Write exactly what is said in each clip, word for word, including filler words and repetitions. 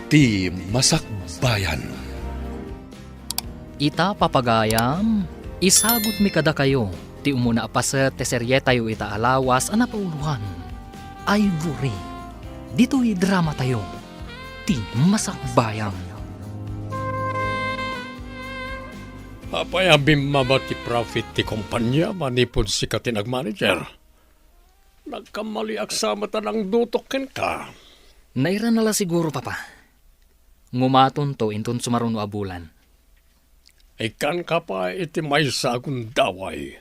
Ti Masakbayan. Ita, papagayam, isagutmi kadakayo ti umuna a paset ti serietayo ita a lawas a napauloan, Ivory. Ditoy dramatayo, Ti Masakbayan. Apay a bimmaba ti profit ti kompania manipud sika ti nagmanager? Nagkamaliak sa met a nangdutok kenka. Nairana la siguro, Papa. Ngumatonto inton sumaruno a bulan. Ikkanka pay iti maysa a gundaway.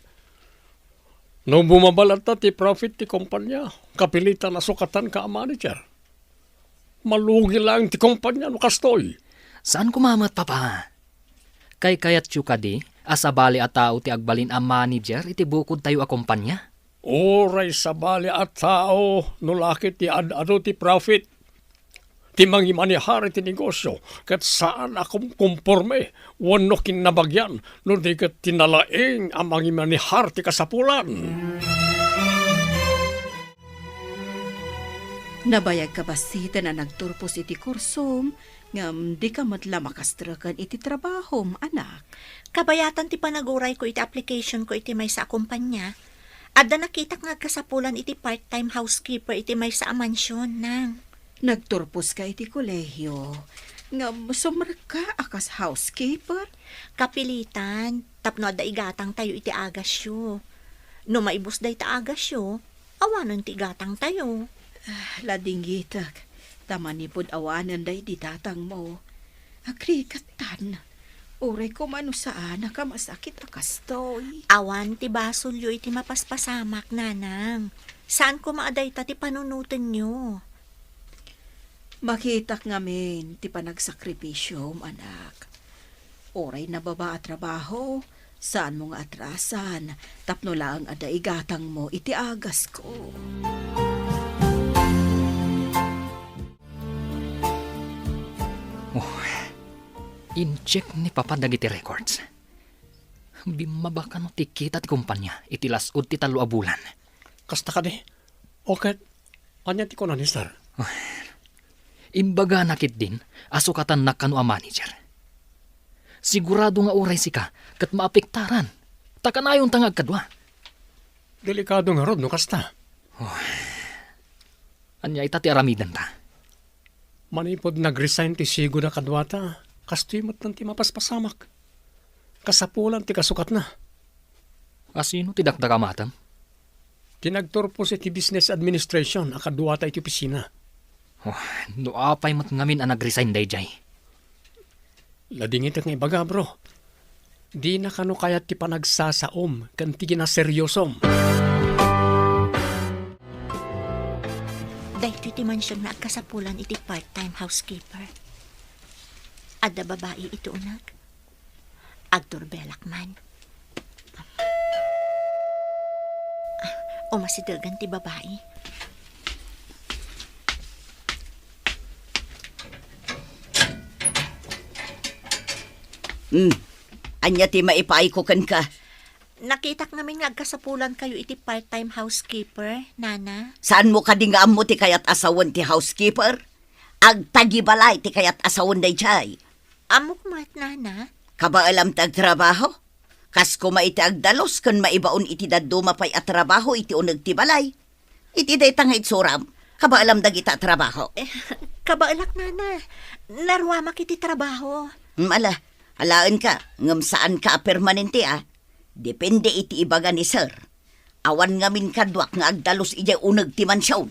No bumaba latta ti profit ti kompania, kapilitan a sukatanka a manager. Malugi laeng ti kompania no kastoy. Saan koma met, Papa. Kaykayatyo kadi a sabali a tao ti agbalin a manager iti bukodtayo a kompania? Uray sabali a tao no la ket ti ad-adu ti profit ti mangimanehar iti negosio ket saan a kumkomporme wenno kinnabagian no di ket ti nalaing a mangimanehar ti kasapulan. Nabayagka bassiten a nagturpos iti kursom, ngem dika met la makastreken iti trabahom, anak. Kabayatan ti panagurayko iti applicationko iti maysa a kompania. Adda nakitak nga agkasapulan iti part-time housekeeper iti maysa a mansion, nang. Nagturposka iti kolehio, ngem sumrekka a kas housekeeper? Kapilitan, tapno adda igatangtayo iti agasyo. No maibus dayta agasyo, awanen ti igatangtayo. Ah, ladingitek, ta manipud awanen daydi datangmo. Agrikattan, uray koma no saan a kamasakit a kastoy. Awan ti basolyo iti mapaspasamak, nanang. Saan koma a dayta ti panunotenyo. Makitak ngamin ti panagsakripisyom, anak. Uray nababa a trabaho, saanmo nga atrasan tapno laeng adda igatangmo iti agasko. Oh, in-check ni Papa dagiti records. Bimmaba kano ti kita ti kompania iti las-ud ti tallo a bulan. Kasta kadi? O ket, ania ti kuna ni Sir? Imbagana ketdin a sukatannak kano a manager. Sigurado nga uray sika ket maapektaran, ta kanayonta nga agkadua. Delikado ngarud no kasta. Oh. Ania ita ti aramidenta? Manipud nag-resign ti sigud a kaduata, kastoy met ti mapaspasamak. Kasapulan ti kasukatna. A sino ti dakdakamatem? Ti nagturpos iti business administration a kaduata iti opisina. Oh, no apay met ngamin a nag-resign daydiay? Ladingitek nga ibaga, bro. Dina kano kayat ti panagsasaom ken ti kinaseriosom. Daytoy ti mansion nga agkasapulan iti part-time housekeeper. Adda babai iti uneg. Agdurbelak man. Ah, umasidegen ti babai. Hmm. Ania ti maipaayko kenka? Nakitak ngamin nga agkasapulankayo iti part-time housekeeper, Nana. Saanmo kadi nga ammo ti kayat a sawen ti housekeeper? Agtagibalay ti kayat a sawen daydiay. Ammok met, Nana. Kabaelam ti agtrabaho? Kas koma iti agdalus ken maibaon iti dadduma pay a trabaho iti uneg ti balay. Iti dayta nga itsuram, kabaelam dagita a trabaho. Eh, kabaelak, Nana. Naruamak iti trabaho. Hmm, ala, alaenka, ngem saanka a permanente, a. Depende iti ibaga ni Sir. Awan ngamin kaduak nga agdalus idiay uneg ti mansion.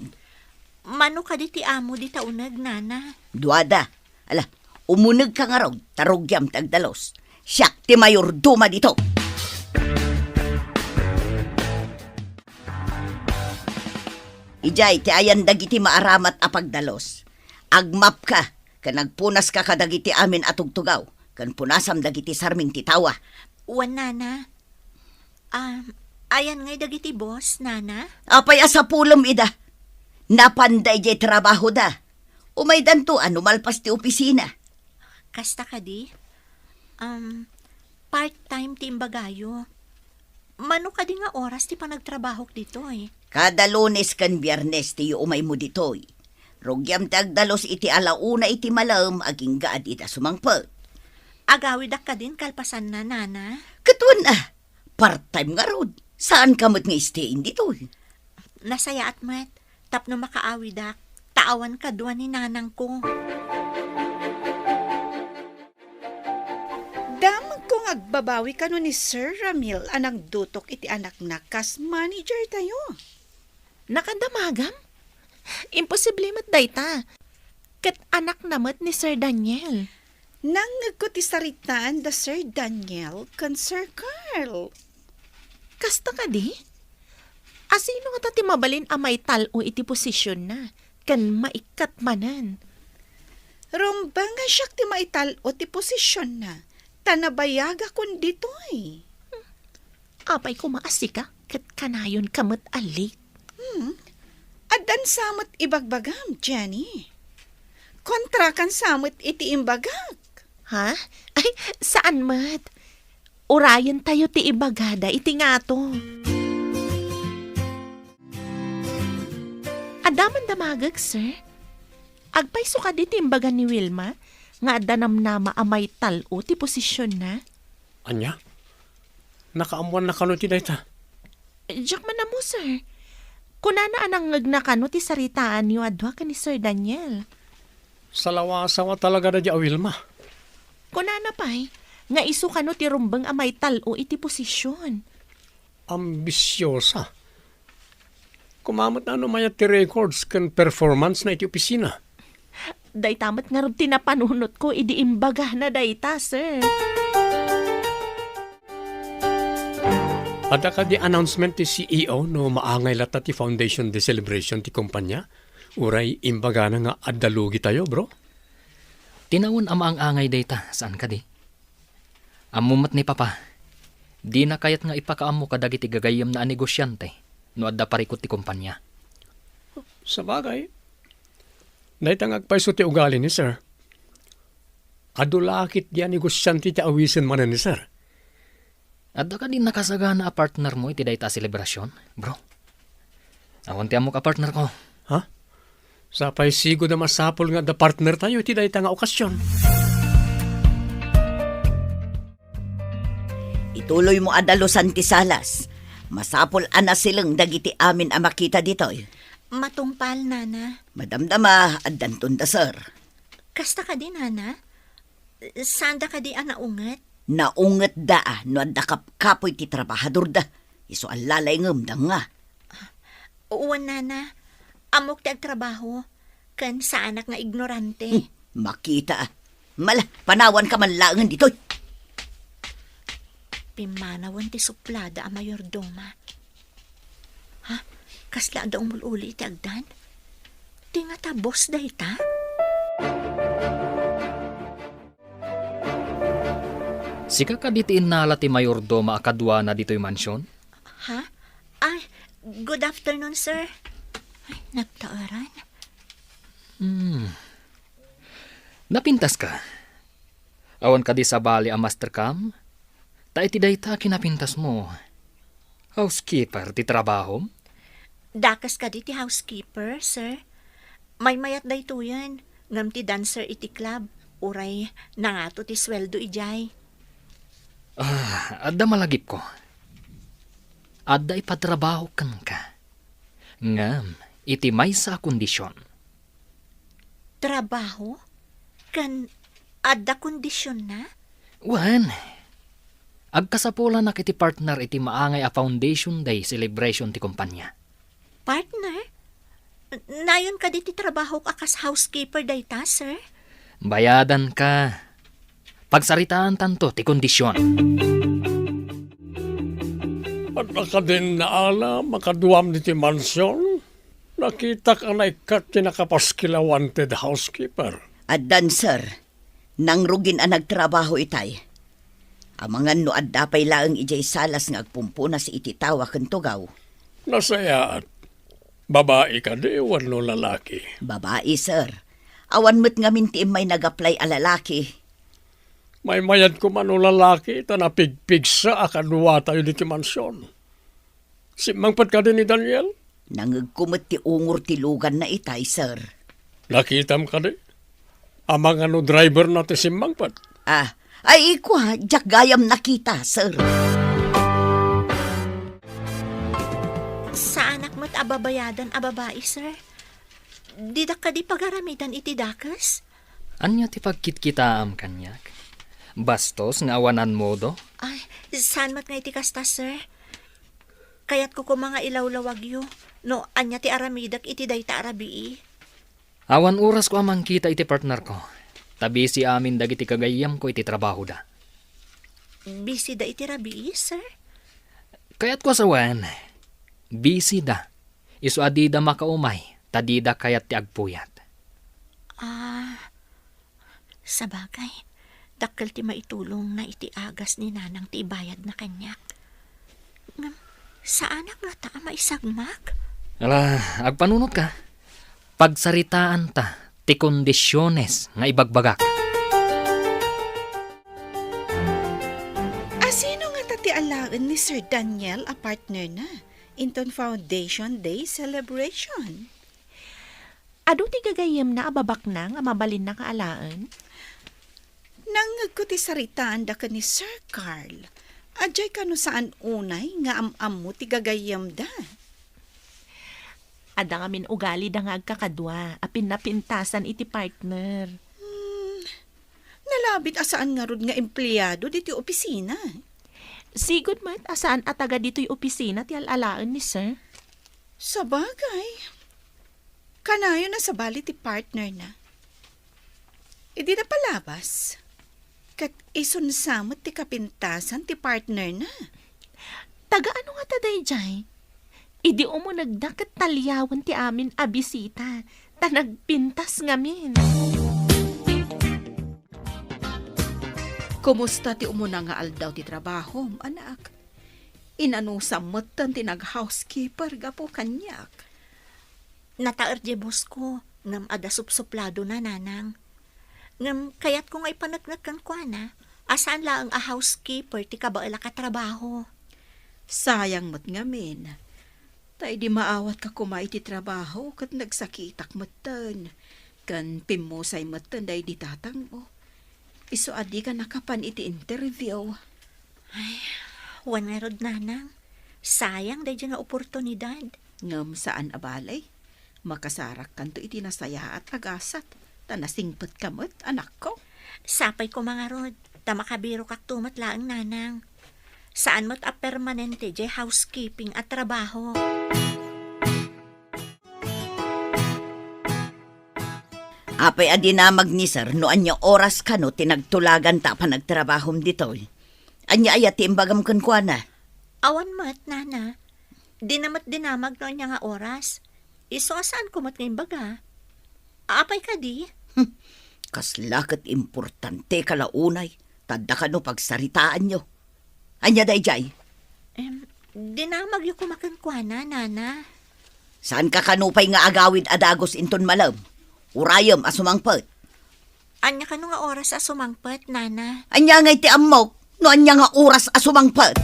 Mano kadi ti amo dita uneg, Nana? Duada. Ala, umunegka ngarud, ta rugiam ti agdalus. Siak ti mayordoma dito. Idiay ti ayan dagiti maaramat a pagdalus. Agmapka, ken agpunaska kadagiti amin a tugtugaw, ken punasam dagiti sarming ti tawa. Wen, Nana. Ah, ayan ngay dagiti boss, Nana? Apay a sapulem ida? Napanda idiay trabahoda. Umaydanto a no malpas ti opisina. Kasta kadi? Um, part-time ti imbagayo. Mano kadi nga oras ti panagtrabahok ditoy? Kada Lunes ken Biernes ti umaymo ditoy. Rugiam ti agdalus iti alauna iti malem agingga a dida sumangpet. Agawidak kadin kalpasanna, Nana? Ket wen a, part-time ngarud. Saanka met nga stay-in ditoy. Nasayaat met tapno makaawidak, ta awan kadua ni nanangko. Damagko nga agbabawi kano ni Sir Ramil a nangdutok iti anakna kas manager tayo. Nakadamagam? Imposible met dayta. Ket anakna met ni Sir Daniel. Nangngegko ti saritaan da Sir Daniel ken Sir Carl. Kasta kadi? Asino ngata ti mabalin a maital-o iti posisionna ken maikkat manen? Rumbeng a siak ti maital-o ti posisionna, ta nabayagakon ditoy. Apay koma a sika ket kanayonka met a late? Hmm. Addan sa met ibagbagam, Jenny. Kontrakan sa met iti imbagak. Ha? Ay, saan met? Urayentayo ti ibagada iti ngato. Adda man damagek, sir. Agpayso kadi ti imbaga ni Wilma nga adda namnama a maital-o ti posisionna? Ania? Nakaammoanna kano ti dayta? Diak man ammo, sir. Kunana a nangngegna kano ti saritaanyo a dua ken ni Sir Daniel. Salawasawa talaga daydi a Wilma. Kunana pay nga isu kano ti rumbeng a maital-o iti posision. Ambisiosa. Koma met no mayat ti records ken performance na iti opisina. Dayta met ngarud ti napanunotko idi imbagana dayta, sir. Adda kadi announcement ti C E O no maangay latta ti Foundation Day celebration ti kumpanya? Uray imbagana nga adda lugitayo, bro? Tinawen a maang-angay dayta, saan kadi? Ammo met ni Papa, dina kayat nga ipakaammo kadagiti gagayyemna a negosiante no adda parikut ti kumpanya. Sabagay, dayta nga agpayso ti ugali ni Sir. Adu la ketdi a negosiante ti awisen manen ni Sir. Adda kadi nakasagana a partnermo iti dayta a selebrasyon, bro? Awan ti ammok a partnerko. Ha? Sapay sigud a masapul nga adda partnertayo iti dayta nga okasyon. Ituloymo a dalusan ti salas. Masapul a nasileng dagiti amin a makita ditoy. Matungpal, Nana. Madamdama, addanton da, sir. Kasta kadi, Nana? Saanda kadi a naunget? Naungetda a no adda kapkapoy ti trabahadorda. Isu a lalayngem da nga. Wen, Nana. Ammok ti agtrabaho, ken saanak nga ignorante. Hmm, makita a. Mala, panawanka man laengen ditoy. Pimmanawen ti suplada a mayordoma. Ha? Kasla adda umul-uli iti agdan? Di ngata boss dayta? Sika kadi ti innala ti mayordoma a kaduana ditoy mansion? Ha? Ay, good afternoon, sir. Ay, nagtaeran. Hmm. Napintaska? Awan kadi sabali a mastercam? Ta iti dayta a kinapintasmo, housekeeper ti trabahom? Dakes kadi ti housekeeper, sir. Maymayat daytoyen, ngem ti dancer iti club, uray nangato ti sueldo idiay. Ah, adda malagipko. Adda ipatrabaho kenka. Ngem, iti maysa a kondision. Trabaho? Ken adda kondisionna? Wen, agkasapulanak iti partner iti maangay a Foundation Day celebration ti kumpanya. Partner? N-, nayon kadi ti trabahok a kas housekeeper dayta, sir? Bayadanka. Pagsaritaantanto ti kondision. Adda kadin naalam a kaduam ditoy mansion? Nakitak a naikkat ti nakapaskil a wanted housekeeper. Addan, sir. Nangrugin a nagtrabaho itay. Amangan no adda pay laeng idiay salas nga agpumpunas iti tawa ken tugaw. Nasayaat. Babai kadi wenno lalaki? Babai, sir. Awan met ngamin ti immay nag-apply a lalaki. Maymayat koma no lalaki ta napigpigsa a kaduatayo ditoy mansion. Simmangpet kadi ni Daniel? Nangegko met ti ungor ti luganna itay, sir. Nakitam kadi? Amangan no driver na ti simmangpet? Ah, ay, kua, diak gayam nakita, sir. Saanak met a babayadan a babai, sir. Didak kadi pagaramidan iti dakes? Ania ti pagkitkitaam kaniak? Bastos nga awanan modo? Ay, saan met nga iti kasta, sir? Kayatko koma nga ilawlawagyo no ania ti aramidek iti dayta a rabii. Awan orasko a mangkita iti partnerko, ta busy amin dagiti gagayyemko iti trabahoda. Busy da iti rabii, sir? Kayatko a sawen, busy da. Isu a dida makaumay, ta dida kayat ti agpuyat. Ah, sabagay, dakkel ti maitulongna iti agas ni Nanang ti ibayadna kaniak. Ngem, saanak ngata a maisagmak? Ala, agpanunotka. Pagsaritaanta ti kondisiones nga ibagbagak. Asino ngata ti alaen ni Sir Daniel a partnerna inton Foundation Day celebration? Adu ti gagayyemna a babaknang a mabalinna nga alaen? Nangngegko ti saritaanda ken ni Sir Carl. Adiay kano saan unay nga am-ammo ti gagayyemda? Adda ngamin ugalida nga agkakadua a pinnapintasan iti partner. Hmm, nalabit a saan ngarud nga empleado ditoy opisina. Sigud met a saan a taga ditoy opisina ti al-alaen ni Sir. Sabagay. Kanayon a sabali ti partnerna. Idi napalabas, ket isunsa met ti kapintasan ti partnerna. Taga ano ngata daydiay? Idi umunegda ket taliawen ti amin a bisita, ta nagpintas ngamin. Kumusta ti umuna nga aldaw ti trabahom, anak? Inanusam metten ti nag-housekeeper gapu kaniak. Nataer diay boss ko, ngem adda supsupladona, Nanang. Ngem kayatko nga ipaneknek kenkuana a saan laeng a housekeeper ti kabaelak a trabaho. Sayang met ngamin. Ta idi maawatka koma iti trabaho ket nagsakitak metten, ken pimmusay metten daydi tatangmo. Isu a dika nakapan iti interview. Ay, wen ngarud, Nanang. Sayang daydiay nga oportunidad. Ngem saan a bale, makasarakkanto iti nasayaat a gasat, ta nasingpetka met, anakko. Sapay koma ngarud, ta makabirokakto met laeng, Nanang. Saan met a permanente diay housekeeping a trabaho. Apay a dinamag ni Sir no ania oras kano ti nagtulaganta a panagtrabahom ditoy? Ania aya ti imbagam kenkuana? Awan met, Nana. Dina met dinamag no ania nga oras. Isu a saanko met nga imbaga. Apay kadi? Hmm, kasla ket importanteka la unay, ta adda kano pagsaritaanyo. Ania daydiay? Em, dinamagyo koma kenkuana, Nana. Saanka kano pay nga agawid a dagus inton malem? Urayem a sumangpet. Ania kano nga oras a sumangpet, Nana? Ania ngay ti ammok no ania nga oras a sumangpet?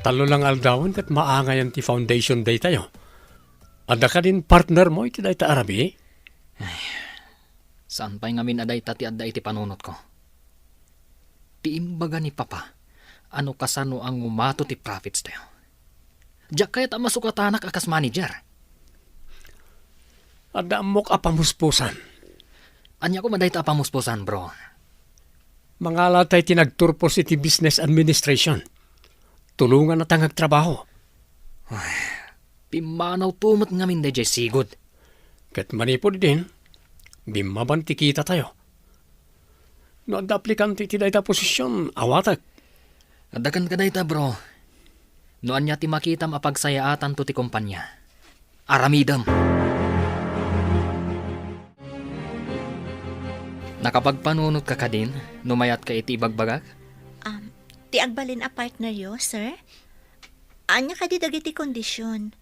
Tallo lang aldawen ket maangayan ti foundation day tayo. Adda kadin partner mo iti dayta a rabii? Ay, saan pay ngamin a dayta ti adda iti panunotko. Ti imbaga ni Papa a no kasano a ngumato ti profits tayo. Diak kayat a masukatanak a kas manager. Adda ammok a pamuspusan. Ania koma dayta a pamuspusan, bro? Mangala tay ti nagturpos iti business administration. Tulonganna ta nga agtrabaho. Ay, pimmanawto met ngamin daydiay sigud. Ket manipud idin, bimmaban ti kita tayo. No adda aplikante iti dayta a posisyon, awatek. Adda kenka dayta, bro. No ania ti makitam a pagsayaatanto ti kompania, aramidem. Nakapagpanunotka kadin no mayatka iti ibagbagak? Am, ti agbalin a partneryo, sir? Ania kadi dagiti kondisyon?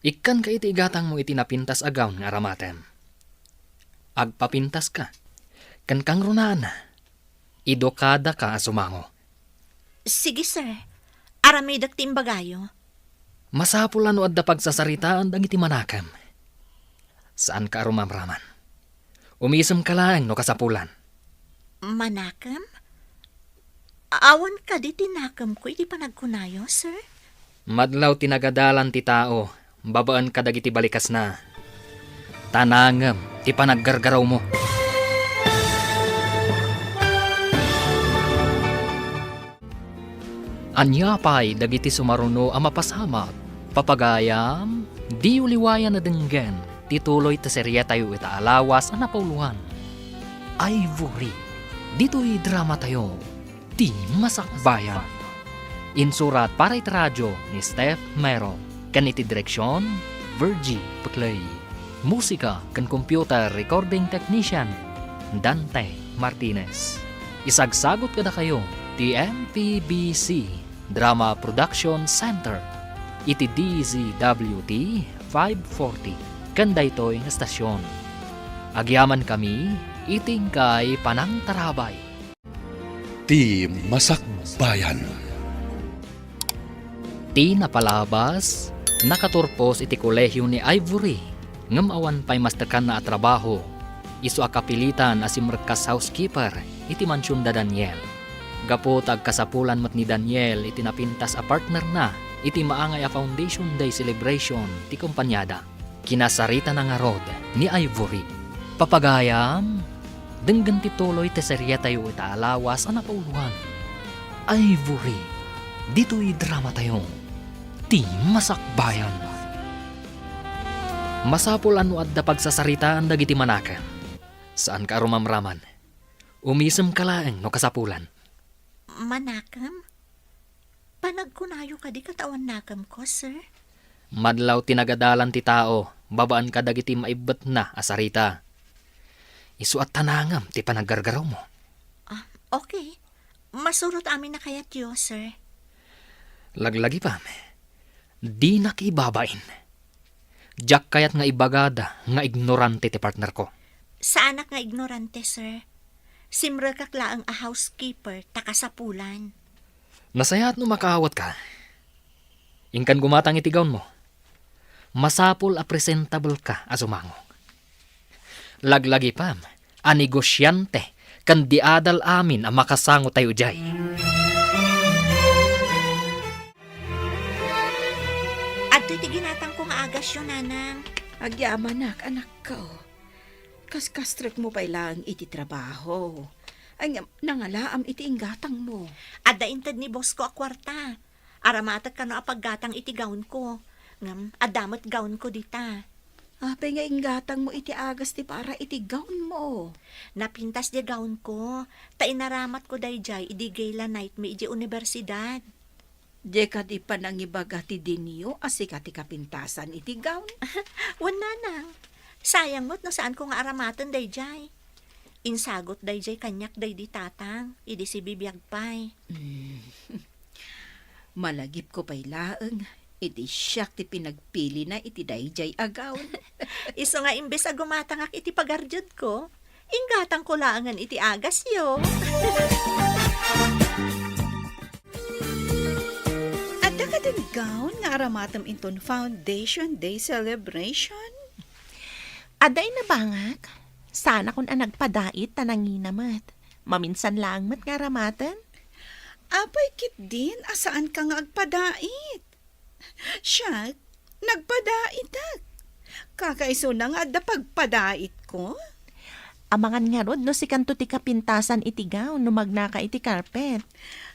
Ikkanka iti igatangmo iti napintas a gown nga aramatem. Agpapintaska. Ken kangrunaan, idukadaka a sumango. Sige, sir. Aramidek ti imbagayo. Masapul a no adda pagsasaritaan dagiti manakem. Saanka a rumamraman. Umisemka laeng no kasapulan. Manakem? Awan kadi ti nakemko iti panagkunayo, sir? Madlaw ti nagadalan ti tao babaen kadagiti balikasna. Ta nangem ti panaggargarawmo. Ania pay dagiti sumaruno a mapasamak? Papagayam, diyo liwayan a denggen ti tuloy ti serietayo ita a lawas a napauloan. Ivory, ditoy dramatayo, ti Masakbayan. Insurat para iti radio ni Steph Mero, ken iti direksion, Virgie Puclay. Musika ken computer recording technician, Dante Martinez. Isagsagut kadakayo ti M P B C Drama Production Center iti D Z W T five forty ken daytoy nga estasion. Agyamankami iti inkay panangtarabay. Ti Masakbayan. Ti napalabas, nakaturpos iti kolehio ni Ivory, ngem awan pay mastekanna a trabaho. Isu a kapilitan a simrekka as housekeeper iti mansion da Daniel. Gapu ta agkasapulan met ni Daniel iti napintas a partnerna iti maangay a Foundation Day celebration ti kompaniada. Kinasaritana ngarud ni Ivory. Papagayam, denggen ti tuloy ti serietayo ita a lawas a napauloan. Ivory, ditoy dramatayo, ti Masakbayan. Masapul a no adda pagsasaritaan dagiti manakem. Saanka a rumamraman. Umisemka laeng no kasapulan. Manakem? Panagkunayo kadi ket awan nakemko, sir? Madlaw ti nagadalan ti tao babaen kadagiti maibbetna a sarita. Isu a ta nangem ti panaggargarawmo. Ah, okay. Masurot amin a kayatyo, sir. Laglagipam, dinak ibabain. Diak kayat nga ibagada nga ignorante ti partnerko. Saanak nga ignorante, sir. Simrekak laeng a housekeeper ta kasapulan. Nasayaat no makaawatka. Inkan gumatang iti gownmo. Masapul a presentableka a sumango. Laglagipam a negosiante ken di adal amin a makasangotayo idiay. Adtoy ti ginatangko nga agasyo, nanang. Agyamanak, anakko. Kaskastrekmo pay laeng iti trabaho. Ay, ngem, nangalaam iti inggatangmo. Adda inted ni bossko a kuarta. Aramatek kano a paggatang iti gownko. Ngem, adda met gownko dita. Apay nga inggatangmo iti agas ti para iti gownmo? Napintas diay gownko, ta inaramatko daydiay idi gala night mi idiay universidad. Diay kadi panangibaga ti dinio a sika ti kapintasan iti gown? Wen, nanang. Sayang met no saanko nga aramaten daydiay. Insagot daydiay kaniak daydi tatang, idi sibibiag pay. Mm. Malagipko pay laeng, iti siak ti pinagpilina iti daydiay a gown. Isu nga imbes a gumatangak iti pagardiodko, inggatangko laengen iti agasyo. Adda kadin gown nga aramatem inton Foundation Day celebration? Adda, inabangak. Saanakon a nagpadait ta nangina met. Maminsan laeng met nga aramaten. Apay ketdin a saanka nga agpadait? Siak, nagpadaitak. Kakaisuna nga adda pagpadaitko. Amangan ngarud no sikanto ti kapintasan iti gown no magnaka iti carpet.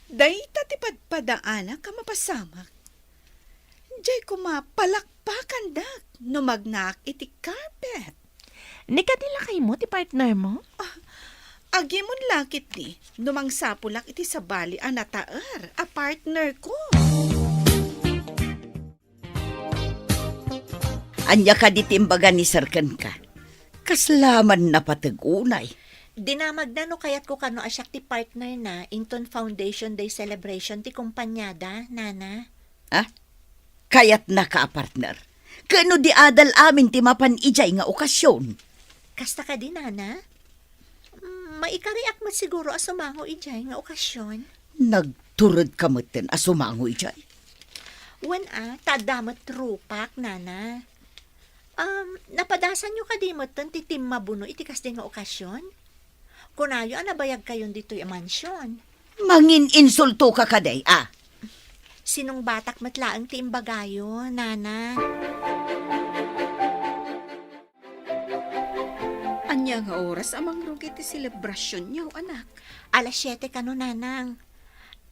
Dayta ti padpadaanak a mapasamak. Diay koma palakpakandak no magnak iti carpet. Ni kadi lakaymo ti partnermo? Ah, agimon la ketdi no mangsapulak iti sabali a nataer a partnerko. Ania kadi ti imbaga ni Sir kenka? Kasla man napateg unay. Dinamagna no kayatko kano a siak ti partnerna inton Foundation Day celebration ti kompaniada, Nana. Ah? Kayatnaka a partner? Ken no di adal amin ti mapan idiay nga okasion? Kasta kadi, Nana? Mm, maikariak met siguro a sumango idiay nga okasion. Nagturedka metten a sumango idiay? Wen a, ta adda met rupak, nana. Um, napadasanyo kadi metten ti timmabuno iti kasdi nga okasion? Kunayo a nabayagkayon ditoy a mansion. Mangin-insultoka kadi, a? Sinungbatak met laeng ti imbagayo, nana. Ania nga oras a mangrugi ti selebrasionyo, anak? Alas siete kano, nanang.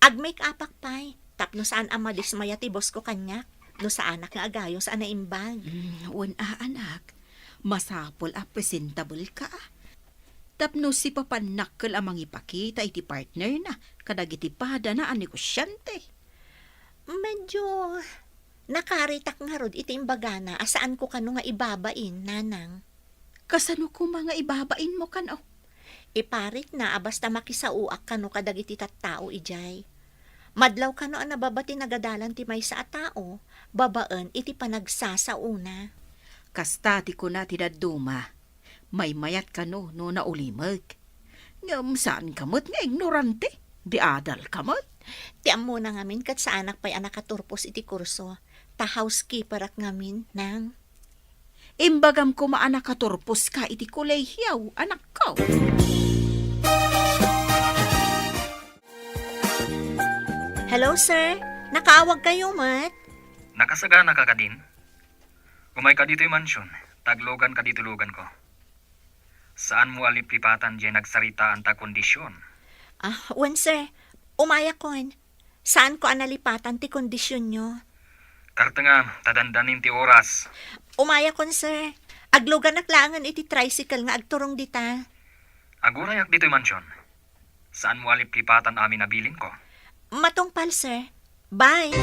Ag-make-upak pay, tapno saan a madismaya ti boss ko kaniak, no saanak nga agayos a naimbag. Mm, wen a, anak. Masapul a presentable ka. Tapno sipapannakkel a mangipakita iti partnerna kadagiti padana a negosyante. Medyo nakaritak ngarud iti imbagana a saanko kano nga ibabain, nanang. Kasano koma nga ibabainmo kano? Iparitna a basta makisaoak kano kadagiti tattao idiay. Madlaw kano a nababa ti nagadalan ti maysa a tao babaen iti panagsasaona. Kasta ti kuna ti dadduma. Maymayat kano no naulimek. Ngem saan ka met nga ignorante. Di adal ka met. Ti ammona ngamin ket saanak pay a nakaturpos iti kurso. Ta housekeeperak ngamin, nang. Imbagam koma a nakaturpos ka iti kolehiaw, anakko. Hello, sir. Nakaawag kayo met? Nakasagana ka kadin? Umayka ditoy mansion, ta agluganka ditoy luganko. Saanmo a liplipatan diay nagsaritaanta a kondision. Ah, wen, sir. Umayakon. Saanko a nalipatan ti kondisionyo. Kartengam, ta dandanin ti oras. Umayakon, sir. Agluganak laengen iti tricycle nga agturong dita. Agurayak ditoy mansion. Saanmo a liplipatan amin a bilinko. Matungpal, sir. Bye.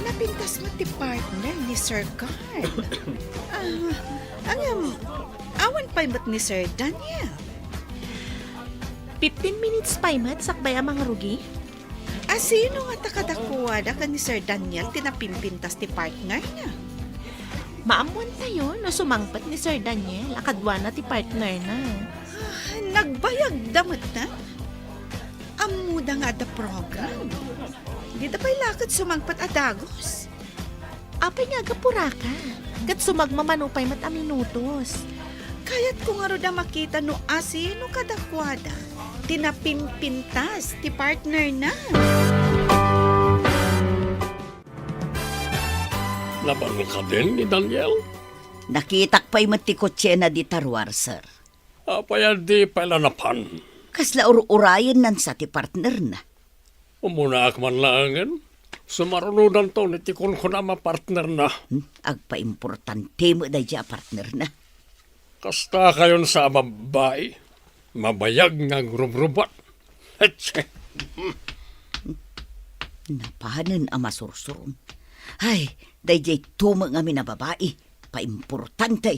Napintas met ti partner ni Sir Carl. Ah, ngem, awan pay met ni Sir Daniel. Fifteen minutes pay met sakbay a mangrugi. A sino ngata kadakuada ken ni Sir Daniel ti napimpintas ti partnerna? Maammoantayo no sumangpet ni Sir Daniel a kaduana ti partnerna. Ah, nagbayagda met, a? Ammoda nga adda program. Dida pay la ket sumangpet a dagus. Apay nga agapuraka? Ket sumagmamano pay met a minutos. Kayatko ngarud a makita no asino kadakuada ti napimpintas ti partnerna. Napan kadin ni Daniel? Nakitak pay met ti kotsena dita ruar, sir. Apay a di pay la napan? Kasla ur-urayennan sa ti partnerna. Umunaak man laengen. Sumarunodanton iti kunkunam a partnerna. Hmm, agpaimportante met daydiay a partnerna. Kasta kayon sa a babbai, mabayag nga agrubrubat. Hetse! Napanen a masursuron. Ay, daydiay tumeng amin a babai, paimportante.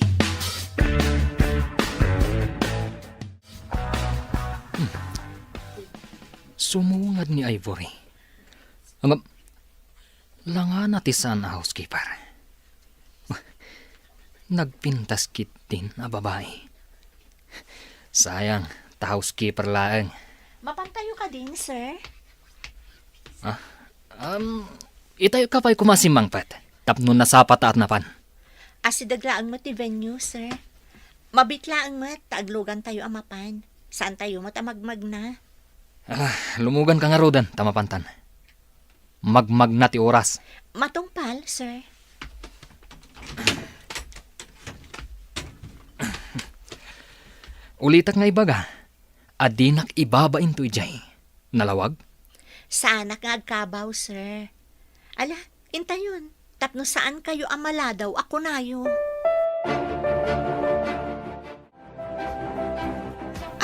Hmm. Sumungad ni Ivory. Ngem, langana ti saan a housekeeper. Nagpintas ketdin a babai. Sayang, ta housekeeper laeng. Mapantayo kadin, sir? Ah, um, itayo ka pay koma a simmangpet, tapno nasapa ta a napan. Asideg laeng met ti venue, sir. Mabiit laeng met ta aglugantayo a mapan. Saantayo met a magmagna. Ah, lumuganka ngaruden ta mapantan. Magmagna ti oras. Matungpal, sir. Ulitek nga ibaga, a dinak ibabain toy diay. Nalawag? Saanak nga agkabaw, sir. Ala, intayon, tapno saankayo a maladaw a kunayo.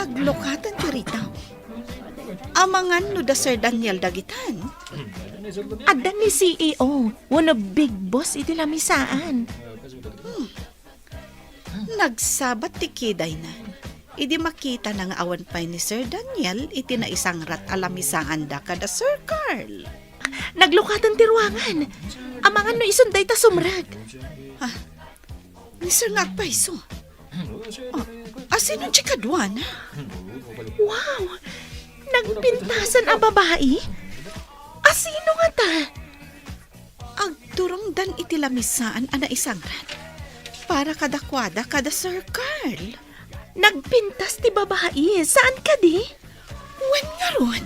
Aglukaten ti ritaw. Amangan no da Sir Daniel dagitan? Adda ni C E O wenno Big Boss iti lamisaan. Hmm. Nagsabat ti kidayna idi makitana nga awan pay ni Sir Daniel iti naisangrat a lamisaanda kada Sir Carl. Naglukaten ti ruangan. Amangan no isun dayta sumrek. Ah, ni Sir nga agpayso. Ah, asino ti kaduana? Wow! Nagpintasan a babai? Asino ngata? Agturongdan iti lamisaan a naisangran para kadakuada kada Sir Carl. Nagpintas ti babai, saan kadi? Wen ngarud.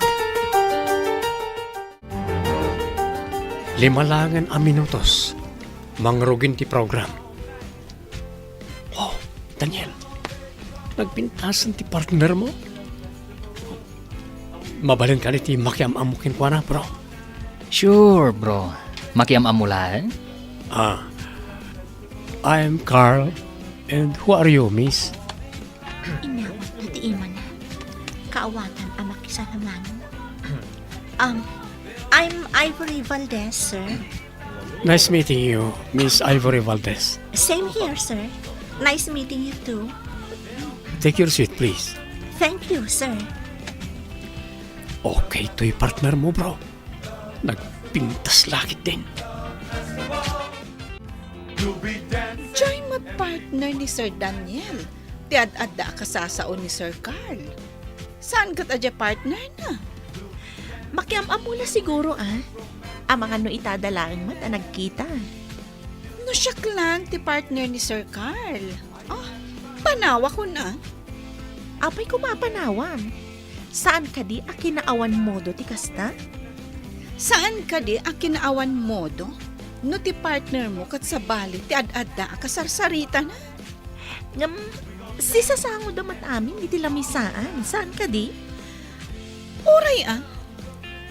Lima laengen a minutos, mangrugin ti program. Oh, Daniel, nagpintasan ti partner mo? Mabalin kadi ti makiam-ammo kenkuana, bro? Sure, bro. Makiam-ammo laeng? Ah, I'm Carl, and who are you, miss? Inawatna ti imana. Kaawatan a makisalamangan. Um, I'm Ivory Valdez, sir. Nice meeting you, Miss Ivory Valdez. Same here, sir. Nice meeting you too. Take your seat, please. Thank you, sir. Okay toy partner mo, bro. Nagpintas la ketdin. Diay met partner ni Sir Daniel ti ad-adda a kasasao ni Sir Carl. Saan ket a diay partner na? Makiam-ammo la siguro, ah. Amangan no ita da laeng met a nagkita. No siak laeng ti partner ni Sir Carl. Oh, panawakon, ah. Apay koma a panawam? Saan kadi a kinaawan modo ti kasta? Saan kadi a kinaawan modo no ti partner mo ket sabali ti ad-adda a kasarsaritana? Ngem, sisasangoda met amin iti lamisaan. Saan kadi? Uray, ah.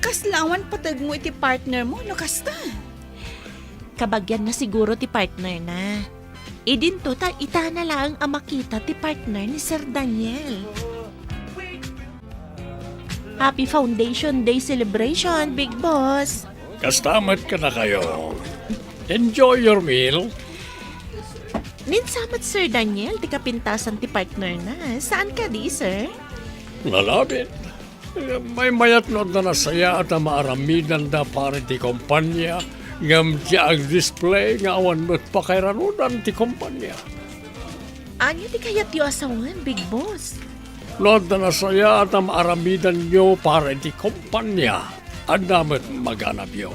Kasla awan pategmo iti partner mo no kasta? Kabagianna siguro ti partner na. Idinto ta itana laeng a makita ti partner ni Sir Daniel. Happy Foundation Day celebration, Big Boss! Kasta met kadakayo. Enjoy your meal. Ninsa met, Sir Daniel, ti kapintasan ti partner na. Saan kadi, sir? Nalabit. Maymayat no adda nasayaat a maaramidanda para iti kompania, ngem diay agdisplay nga awan met pakairanudan ti kompania. Ania ti kayatyo a sawen, Big Boss? No adda nasayaat a maaramidanyo para iti kompania, adda met maganabyo.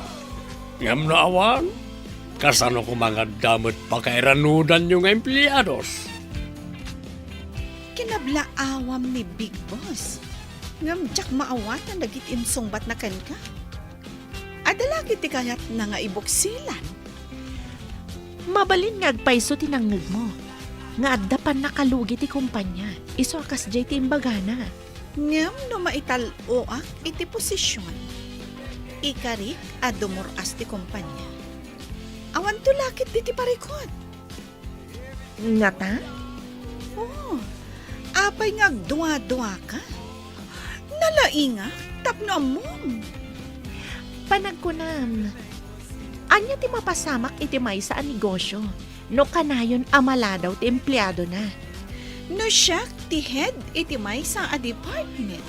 Ngem no awan, kasano koma nga adda met pakairanudanyo nga empleados? Kinablaawam ni Big Boss, ngem diak maawatan dagiti insungbatna kenka. Adda la ketdi kayatna nga ibuksilan? Mabalin nga agpayso ti nangngegmo, nga adda pannakalugi ti kompania, isu a kasdiay ti imbagana. Ngem no maital-oak iti posision, ikarik a dumur-as ti kompania. Awanto la ketdi ti parikut. Ngata? Oh, apay nga agduaduaka? Nalaingak tapno ammom. Panagkunam, ania ti mapasamak iti maysa a negosio no kanayon a maladaw ti empleadona? No siak ti head iti maysa a department,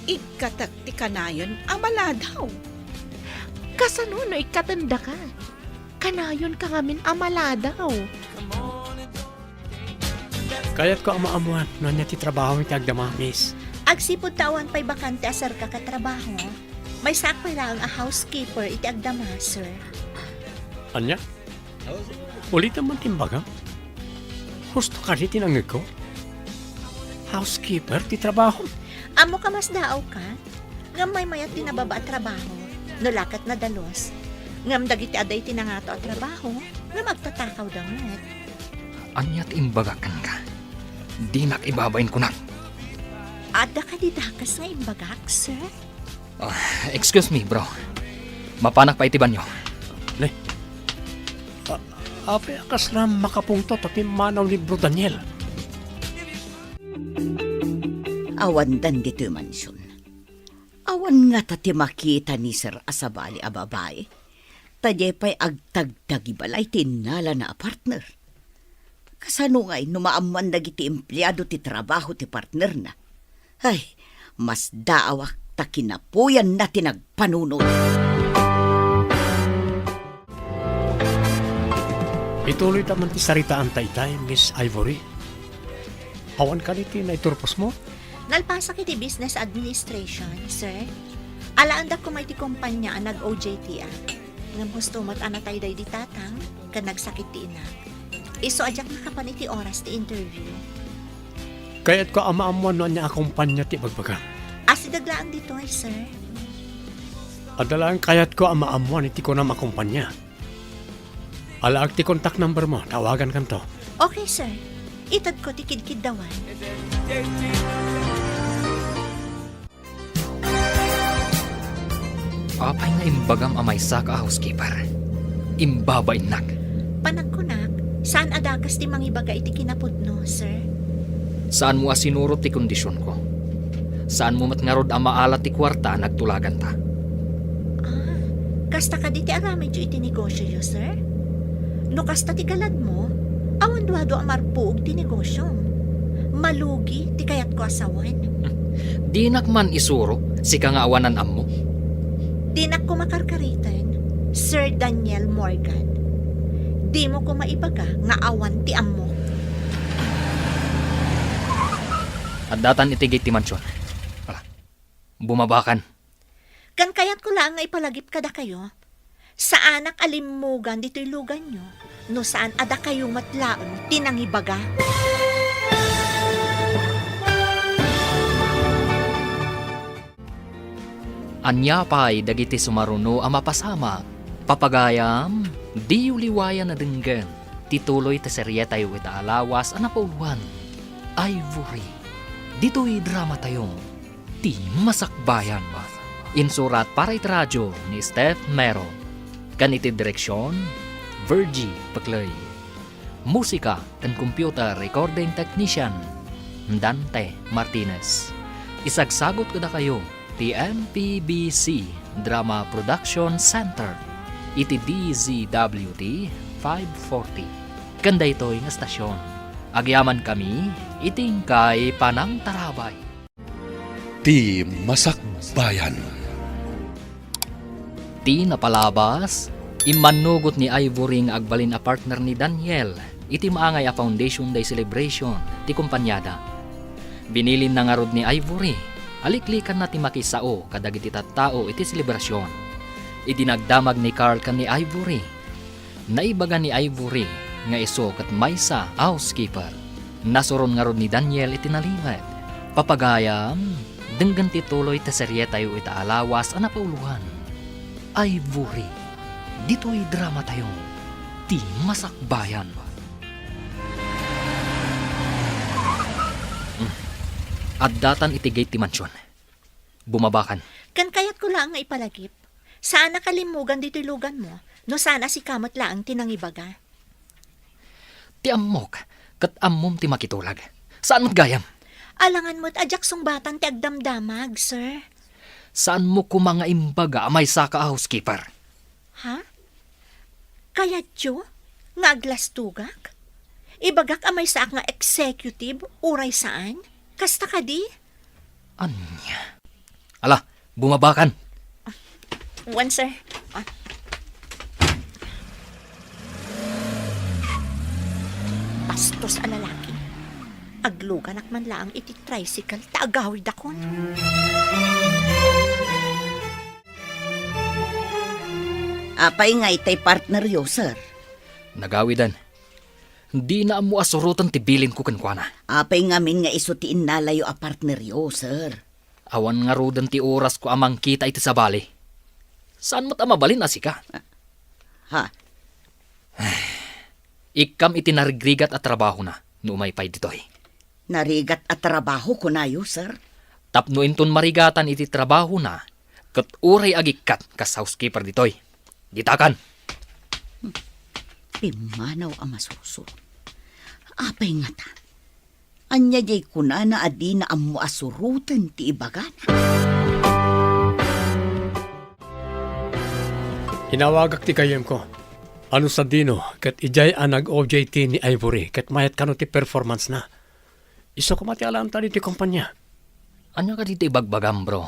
ikkatek ti kanayon a maladaw. Kasano no ikkatendaka? Kanayonka ngamin a maladaw. Kayatko a maammoan no ania ti trabahom iti agdama, miss. Agsipud ta awan pay bakante a serka ket trabaho, maysaak pay laeng a housekeeper iti agdama, sir. Ania? Ulitem man ti imbagam. Husto kadi ti nangngegko? Housekeeper ti trabahom? Ammok a masdaawka. Ngem maymayat ti nababa a trabaho, no la ket nadalus. Ngem dagiti adda iti nangato a trabaho, ngem agtatakawda met. Ania ti imbagak kenka? Dinak ibabain kunak. Adda kadi dakes nga imbagak, sir? Ah, excuse me, bro. Mapanak pay iti banyo. Ne? A-, apay a kasla makapungtot a pimmanaw ni Bro Daniel? Awandan ditoy mansion. Awan ngata ti makita ni Sir a sabali a babai, ta diay pay agtagtagi balay ti innalana a partner. Kasano ngay no maammoan dagiti empleado ti trabaho ti partnerna? Ay, masdaawak ta kinapuyanna ti nagpanunot. Ituloyta man ti saritaanta itay, Miss Ivory. Awan kadi ti naiturposmo? Nalpasak iti business administration, sir. Alaandak koma iti kompanya a nag-O J T ak. Ngem husto met a natay daydi tatang ken nagsakit ti inak. Isu a diak makapan iti oras ti interview. Kayatko a maammuan no ania a kompanya ti ibagbagam. Asideg laeng ditoy, sir. Adda laeng kayatko a maammuan iti kunam a kompanya. Alaak ti contact number mo, tawagankanto. Okay, sir. Itedko ti kidkiddawan. Apay nga imbagam a maysaka a housekeeper? Imbabainnak. Panagkunak, saan a dakes ti mangibaga iti kinapudno, sir? Saanmo a sinurot ti kondisionko. Saanmo met ngarud a maala ti kuarta a nagtulaganta. Ah, kasta kadi ti aramidyo iti negosioyo, sir? No kasta ti galadmo, awan duadua a marpuog ti negosiom. Malugi ti kayatko a sawen. Dinak man isuro, sika nga awanan ammo. Dinak koma karkariten, Sir Daniel Morgan. Dimo koma ibaga nga awan ti ammo. Addatan iti gate ti mansion. Ala, bumabakan. Ken kayatko laeng nga ipalagip kadakayo, saanak a limmugan ditoy luganyo no saan a dakayo met laeng ti nangibaga. Ania pay dagiti sumaruno a mapasamak? Papagayam, diyo liwayan a denggen ti tuloy ti serietayo ita a lawas a napauloan, Ivory. Ditoy dramatayo, Ti Masakbayan. Insurat para iti radio ni Steph Mero. Ken iti direksion, Virgie Peclay. Musika ken computer recording technician, Dante Martinez. Isagsagut kadakayo ti M P B C Drama Production Center iti D Z W T five forty. Ken daytoy nga estasion, agyamankami iti inkay panangtarabay. Ti Masakbayan. Ti napalabas, immannugot ni Ivory nga agbalin a partner ni Daniel iti maangay a Foundation Day celebration ti kompaniada. Binilinna ngarud ni Ivory a liklikanna ti makisao kadagiti tattao iti selebrasion. Idi nagdamag ni Carl ken ni Ivory, naibaga ni Ivory nga isu ket maysa a housekeeper. Nasuron ngarud ni Daniel iti nalimed. Papagayam, denggen ti tuloy ti serietayo ita a lawas a napauloan, Ivory. Ditoy dramatayo, Ti Masakbayan. Hmm. Addatan iti gate ti mansion. Bumabakan. Ken kayatko laeng nga ipalagip, saanak a limmugan ditoy luganmo no saan a sika met laeng ti nangibaga. Ti ammok, ket ammom ti makitulag. Saan met gayam? Alangan met a diak sungbatan ti agdamdamag, sir. Saanmo koma nga imbaga a maysaka a housekeeper? Ha? Kayatyo nga aglastogak? Ibagak a maysaak nga executive, uray saan? Kasta kadi? Ania? Ala, bumabakan! Wen, sir. Ah. Bastos a lalaki. Agluganak man laeng iti tricycle ta agawidakon. Apay nga itay partneryo, sir? Nagawidan. Dina ammo a suroten ti bilinko kenkuana. Apay ngamin nga isu ti innalayo a partneryo, sir? Awan ngaruden ti orasko a mangkita iti sabali. Saan met a mabalin a sika? Ha? Ikkam iti narigrigat a trabahona no umay pay ditoy. Narigat a trabaho, kunayo, sir? Tapno inton marigatan iti trabahona, ket uray agikkat kas housekeeper ditoy. Ditakan! Pimmanaw a masursuro. Apay ngata? Ania diay kunana a dina ammo a suroten ti ibagana? Inawagak ti gayyemko. Ano sadino ket idiay a nag-O J T ni Ivory ket mayat kano ti performance na? Isu koma ti alaanta ditoy kompania. Ania kadi ti ibagbagam, bro?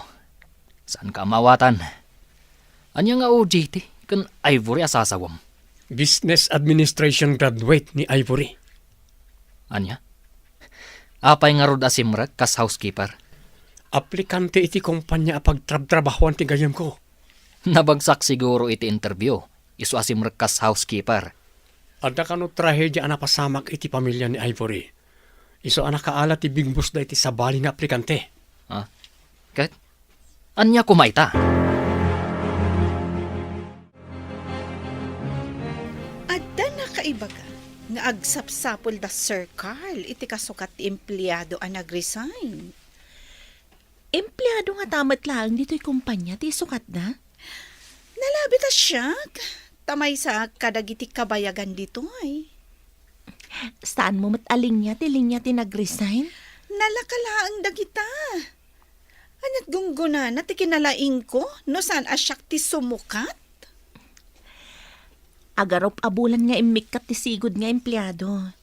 Saanka a maawatan? Ania nga O J T ken Ivory a sasawem? Business Administration graduate ni Ivory. Ania? Apay ngarud a simrek kas housekeeper? aplikante iti kompanya a pagtrabtrabahoan ti gayyemko. Nabagsak siguro iti interview, isu a simrek kas housekeeper. Adda kano trahedia a napasamak iti pamilya ni Ivory. Isu a nakaala ti bigbusda iti sabali nga aplikante. Ah, ket ania koma ita? Adda nakaibaga nga agsapsapul da Sir Carl iti kasukat ti empleado a nag-resign. Empleado ngata met laeng ditoy kompanya ti isukatda? Nalabit a siak, ta maysaak kadagiti kabayagan ditoy. Saanmo met a linia ti linia ti nag-resign? Nalaka laeng dagita. Ania't gunggonana ti kinalaingko no saan a siak ti sumukat? Agarup a bulan nga immikkat ti sigud nga empleado.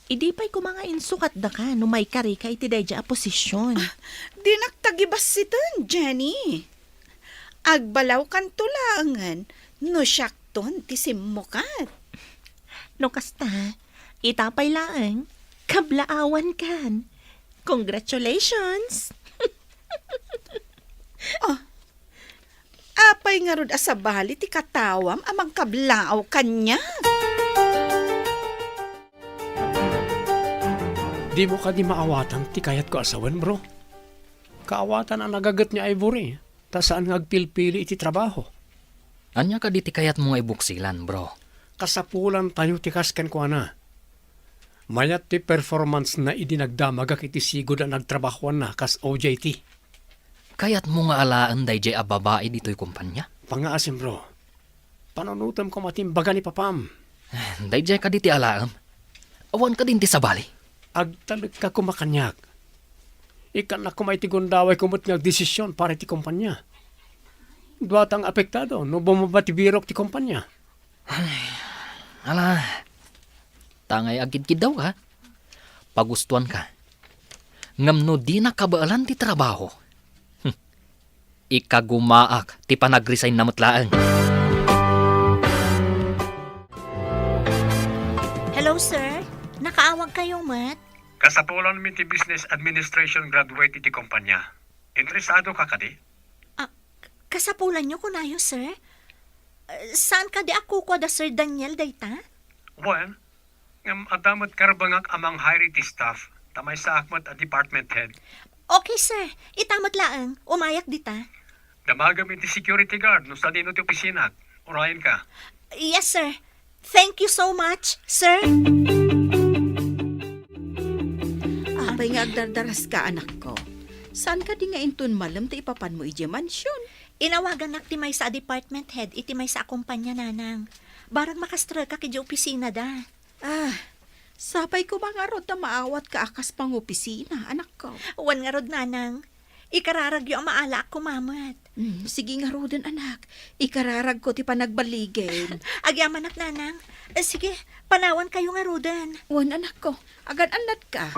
Idi pay koma nga insukatdaka no maikarika iti daydiay a posisyon. Ah, dinak tagibassiten, Jenny. Agbalawkanto laengen no siakton ti simmukat. No kasta, ita pay laeng, kablaawankan. Congratulations! Ah, apay ngarud a sabali ti katawam a mangkablaaw kaniak? Dimo kadi maawatan ti kayatko a sawen, bro? Kaawatan a nagaget ni Ivory, ta saan nga agpilpili iti trabaho. Ania kadi ti kayatmo nga ibuksilan, bro? Kasapulantayo ti kas kenkuana. Mayat ti performance-na idi nagdamagak iti sigud a nagtrabahoanna kas O J T. Kayatmo nga alaen daydiay a babai ditoy kompanya? Pangngaasim, bro. Panunotem koma ti imbaga ni papam. Daydiay kadi ti alaem? Awan kadin ti sabali? Agtalekka koma kaniak. Ikkannak koma iti gundawayko met nga agdesisyon para iti kompanya. Duata nga apektado no bumaba ti birok ti kompanya. Ala, ta ngay agkidkiddawka, pagustuanka. Ngem no dina kabaelan ti trabaho, hmm, ikagumaak ti panagresign-na met laeng. Hello, sir. Nakaawagkayo met? Kasapulanmi ti Business Administration graduate iti kompanya. Interesado ka kadi? Ah, k-, kasapulanyo kunayo, sir? Eh, saan kadi a kukua da Sir Daniel dayta? Wen, ngem adda met karbengak a mang-hire iti staff, ta maysaak met a department head. Okay, sir. Ita met laeng, umayak dita. Damagem iti security guard no sadino ti opisinak. Urayenka. Yes, sir. Thank you so much, sir. Apay nga agdardaraska, anakko? Saan kadi nga inton malem ti ipapanmo idiay mansion? Inawagannak ti maysa a department head iti maysa a kompanya, nanang. Barang makastreka idiay opisinada. Ah, sapay koma ngarud ta maawatka a kas pangopisina, anakko. Wen ngarud, nanang. Ikararagyo a maalaak koma met. Hmm, sige ngaruden, anak. Ikararagko ti panagballigen. Agyamanak, nanang. Eh, sige, panawankayo ngaruden. Wen, anakko. Agan-annatka.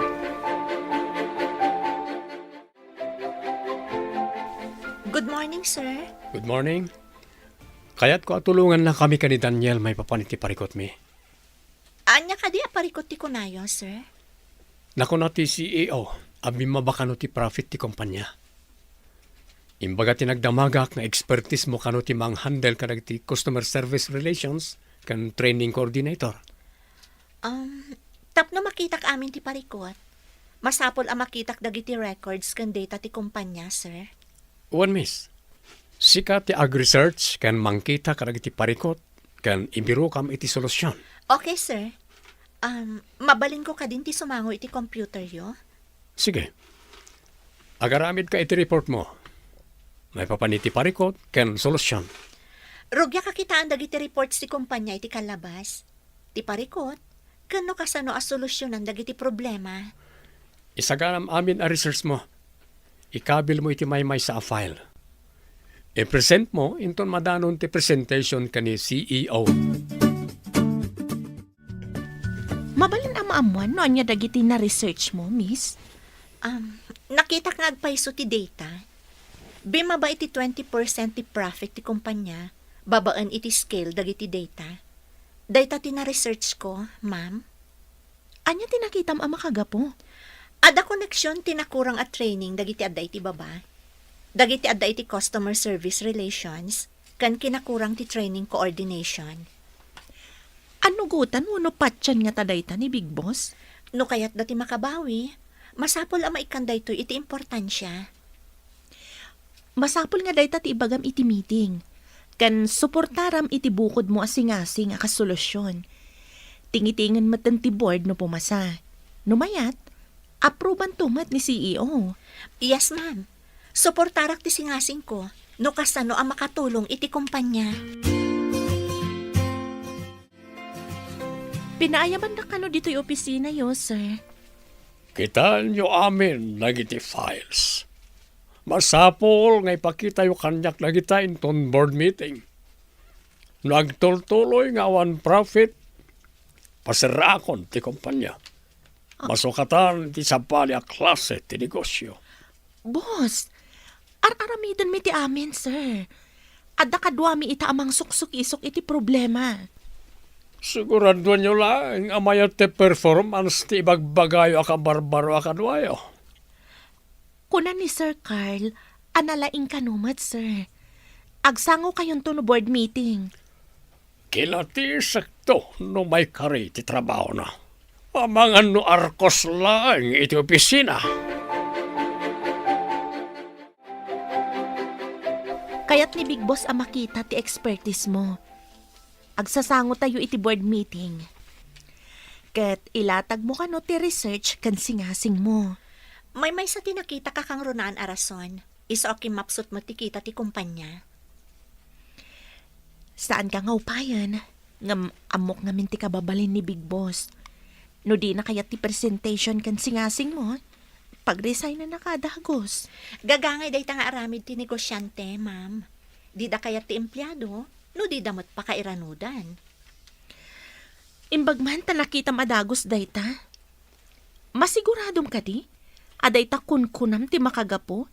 Good morning, sir. Good morning. Kayatko a tulongannakami ken ni Daniel maipapan iti parikutmi. Ania kadi a parikut ti kunayo, sir? Nakuna ti C E O a bimmaba kano ti profit ti kompanya. Imbaga ti nagdamagak nga expertise mo kano ti manghandle kadagiti customer service relations ken training coordinator. Um, tapno makitak amin ti parikut, masapul a makitak dagiti records ken data ti kompanya, sir. Wen, miss. Sika ti ag-research ken mangkita kadagiti parikut ken ibirokam iti solusyon. Okay, sir. Um, mabalinko kadin ti sumango iti computeryo? Sige. Agaramidka iti report mo. Maipapan iti parikut ken solusyon. Rugiak a kitaan dagiti reports ti kompanya iti kallabas, ti parikut, ken no kasano a solusyonan dagiti problema. Isaganam amin a research mo. Ikabil mo iti maymaysa a file. I-present mo inton madanon ti presentation ken ni C E O. Mabalin a maammuan no ania dagiti na-research mo, miss? Um, nakitak nga agpayso ti data. Bimmaba iti twenty percent ti profit ti kompanya babaen iti scale dagiti data. Dayta ti na-research ko, ma'am. Ania ti nakitam a makagapu? Adda connection ti nakurang a training dagiti adda iti baba, dagiti adda iti customer service relations, ken kinakurang ti training coordination. Annugotan wenno patien ngata dayta ni Big Boss? No kayatda ti makabawi, masapul a maikkan daytoy iti importansia. Masapul nga dayta ti ibagam iti meeting, ken suportaram iti bukodmo a singasing a kas solusion. Tingitingen metten ti board no pumasa. No mayat, approbanto met ni C E O. Yes, ma'am. Suportarak ti singasingko no kasano a makatulong iti kumpanya. Pinaayamandak kano ditoy opisinayo, sir. Kitaenyo amin dagiti files. Masapul nga ipakitayo kaniak dagita inton board meeting. No agtultuloy nga awan profit, paserraakon ti kumpanya. Masukatan ti sabali a klase ti negosyo. Boss, ar-aramidenmi ti amin, sir. Adda kaduami ita a mangsuksukisok iti problema. Siguraduanyo laeng a mayat ti performance ti ibagbagayo a kabarbaro a kaduayo. Kuna ni Sir Carl a nalaing kano met, sir. Agsangokayonto no board meeting. Kinatisekto no maikari ti trabahona. Amangan no arkos laeng iti opisina. Kayat ni Big Boss a makita ti expertise mo. Agsasangotayo iti board meeting. Ket ilatagmo kano ti research ken singasingmo. Maymaysa ti nakitak a kangrunaan a rason. Isu a kimmapsut met ti kita ti kumpanya. Saanka nga upayen, ngem ammok ngamin ti kababalin ni Big Boss. No dina kayat ti presentation ken singasingmo, pag-resignennaka a dagus. Gagangay dayta nga aramid ti negosiante, ma'am. Dida kayat ti empleado, no dida met pakairanudan. Imbag man ta nakitam a dagus dayta. Masiguradom kadi a dayta kunkunam ti makagapu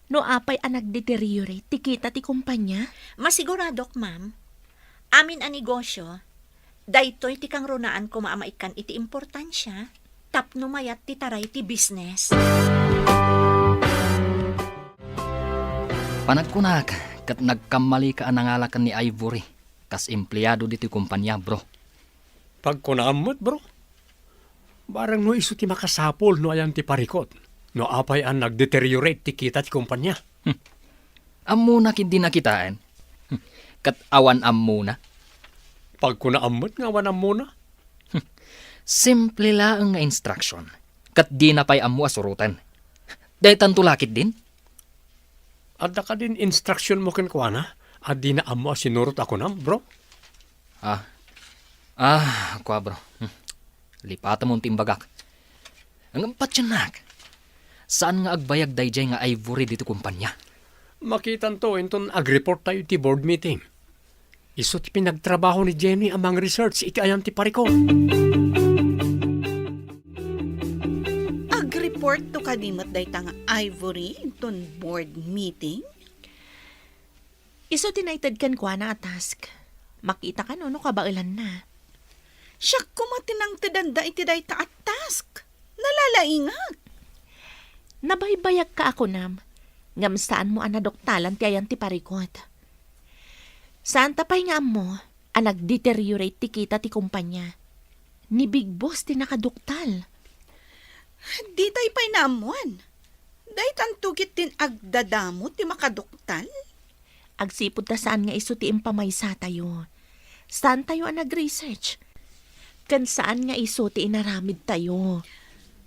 no apay a nagdeteriorate ti kita ti kumpanya? Masiguradok, ma'am. Amin a negosyo, daytoy ti kangrunaan koma a maikkan iti importansia tapno mayat ti taray ti business. Panagkunak, ket nagkammalika a nangala ken ni Ivory kas empleado ditoy kumpanya, bro. Pagkunaam met, bro. Barang no isu ti makasapul no ayan ti parikut, no apay a nagdeteriorate ti kita ti kumpanya. Hmm. Ammona ketdi nakitaen. Hmm. Ket awan ammona. Pagkunaam met nga awan ammona. Hmm. Simple laeng nga instruction. Ket dina pay ammo a suroten. Daytanto la ketdin? Adda kadin instruction mo kenkuana a dina ammo a sinurot a kunam, bro? Ah. Ah, kua, bro. Hmm. Lipatemon ti imbagak. Ngem patiennak. Saan nga agbayag daydiay nga Ivory ditoy kumpanya? Makitanto inton agreport tayo iti board meeting. Isu ti pinagtrabaho ni Jenny a mang-research iti ayan ti parikut. Agreport to kadi met dayta nga Ivory inton board meeting? Isu ti naited kenkuana a task. Makita kano no kabaelanna. Siak koma ti nangtedanda iti dayta a task. Nalalaingak. Nabaybayagka a kunam, ngem saanmo a naduktalan ti ayan ti parikut. Saanta pay nga ammo a nagdeteriorate ti kita ti kumpanya. Ni Big Boss ti nakaduktal. Ditay pay naammoan. Daytanto ketdin agdadamo ti makaduktal. Agsipud ta saan nga isu ti impamaysatayo. Saantayo a nag-research. Ken saan nga isu ti inaramidtayo.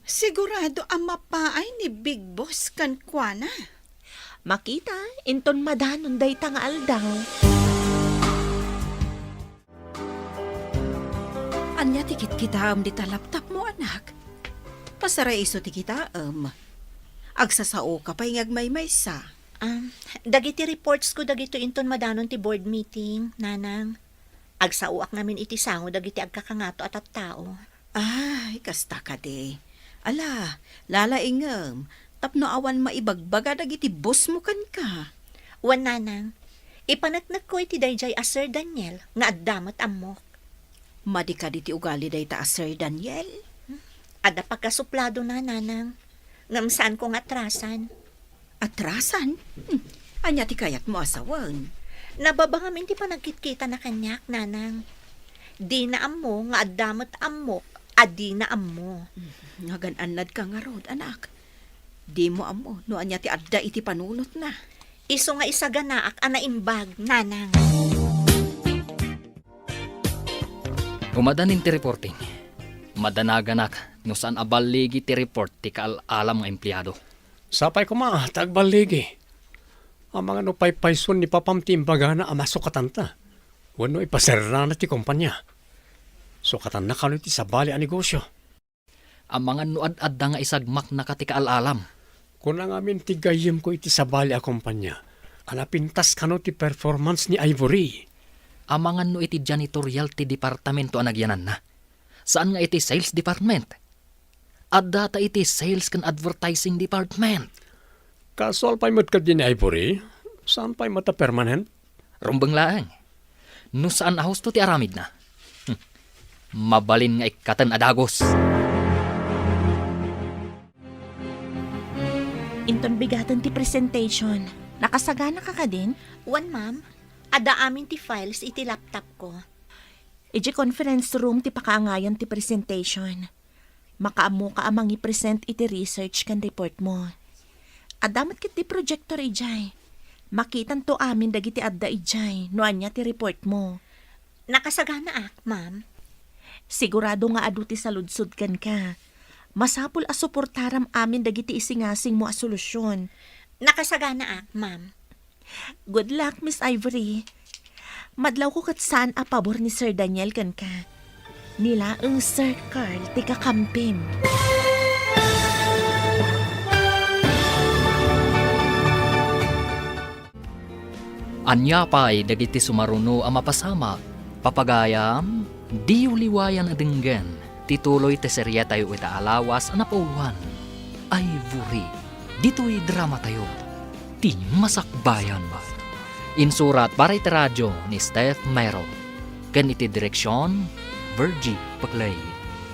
Sigurado a mapaay ni Big Boss kenkuana. Makita, inton madanon dayta nga aldaw. Ania ti kitkitaem dita laptopmo, anak? Pasaray isu ti kitaem. Agsasaoka pay nga agmaymaysa. Um, dagiti reports ko dagitoy inton madanon ti board meeting, Nanang. Agsaoak ngamin iti sango dagiti agkakangato a tattao. Ay, kasta kadi. Ala, lalaingem, tapno awan maibagbaga dagiti boss mo kenka. Wen, Nanang, ipaneknekko iti daydiay a Sir Daniel nga adda met ammok. Madi kadi ti ugali dayta a Sir Daniel? Adda pagkasupladona, nanang. Ngem saanko nga atrasan. Atrasan? Hmm. Ania ti kayatmo a sawen? Nababa ngamin ti panagkitkitana kaniak, nanang. Dina ammo nga adda met ammok a dina ammo. Hmm. Nagan-annadka ngarud, anak. Dimo ammo no ania ti adda iti panunotna. Isu nga isaganaak a naimbag, nanang. Umadanin ti reporting. Madanaganak no saan a balligi ti report ti kaal-alam nga empleado. Sapay koma ta agballigi. Amangan no paypayson ni papam ti imbagana a masukatanta. Wenno ipaserrana ti kompania. Sukatanna kano iti sabali a negosio. Amangan no ad-adda nga isagmaknaka ti kaal-alam. Kuna ngamin ti gayyemko iti sabali a kompania a napintas kano ti performance ni Ivory. Amangan no iti janitorial ti departamento a nagyananna. Saan nga iti sales department. Adda ta iti sales ken advertising department. Kasual pay met kadi ni Ivory? Saan pay met a permanent? Rumbeng laeng. No saan a husto ti aramidna, hmm, mabalin nga ikkaten a dagus. Inton bigaten ti presentation, nakasaganaka kadin? Wen, ma'am. Adda amin ti files iti laptopko. Idiay conference room ti pakaangayan ti presentation. Makaammoka a mangipresent iti research ken report mo. Adda met ketdi projector idiay. Makitanto amin dagiti adda idiay no ania ti report mo. Nakasaganaak, ma'am. Sigurado nga adu ti saludsod kenka. Masapul a suportaram amin dagiti isingasingmo a solusyon. Nakasaganaak, ma'am. Good luck, Miss Ivory. Madlawko ket saan a pabor ni Sir Daniel kenka. Ni laeng Sir Carl ti kakampim. Ania pay dagiti sumaruno a mapasamak, papagayam? Diyo liwayan a denggen ti tuloy ti serietayo ita a lawas a napauloan, Ivory. Ditoy dramatayo, Ti Masakbayan. Insurat para iti radio ni Steph Mero, ken iti direksion, Virgie Paclay.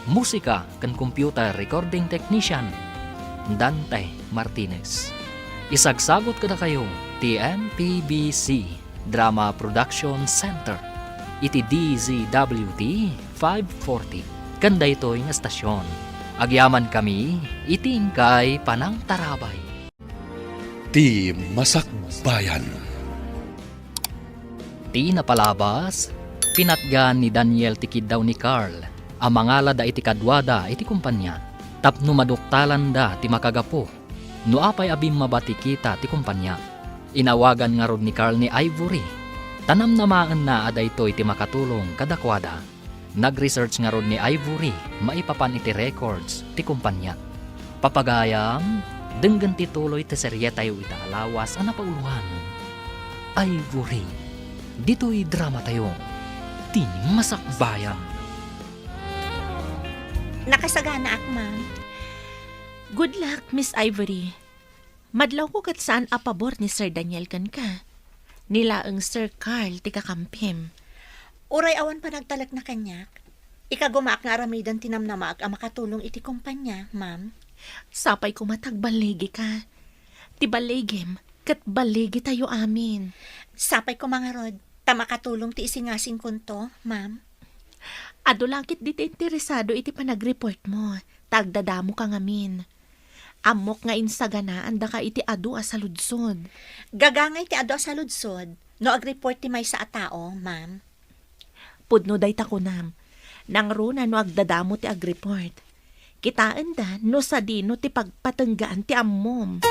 Musika ken computer recording technician, Dante Martinez. Isagsagut kadakayo ti M P B C Drama Production Center iti D Z W T five forty. Ken daytoy nga estasion, agyamankami iti inkay panangtarabay. Ti Masakbayan. Ti napalabas, pinatgan ni Daniel ti kiddaw ni Carl a mangalada iti kaduada iti kompania tapno maduktalanda ti makagapu no apay a bimmaba ti kita ti kompania. Inawagan ngarud ni Carl ni Ivory ta namnamaenna a daytoy ti makatulong kadakuada. Nag-research ngarud ni Ivory maipapan iti records ti kompania. Papagayam, denggen ti tuloy ti serietayo ita a lawas a napauloan, Ivory. Ditoy dramatayo, Ti Masakbayan. Nakasaganaak, ma'am. Good luck, Miss Ivory. Madlawko ket saan a pabor ni Sir Daniel kenka. Ni laeng Sir Carl ti kakampim. Uray awan panagtalekna kaniak, ikagumaak nga aramiden ti namnamaak a makatulong iti kompania, ma'am. Sapay koma ta agballigika. Ti balligim ket balligitayo amin. Sapay koma ngarud ta makatulong ti isingasingkonto, ma'am. Adu la ketdi ti interesado iti panagreport mo, ta agdadamoka ngamin. Ammok nga insaganaandaka iti adu a saludsod. Gagangay ti adu a saludsod no agreport ti maysa a tao, ma'am. Pudno dayta kunam. Nangruna no agdadamo ti agreport. Kitaenda no sadino ti pagpatenggaan ti ammom.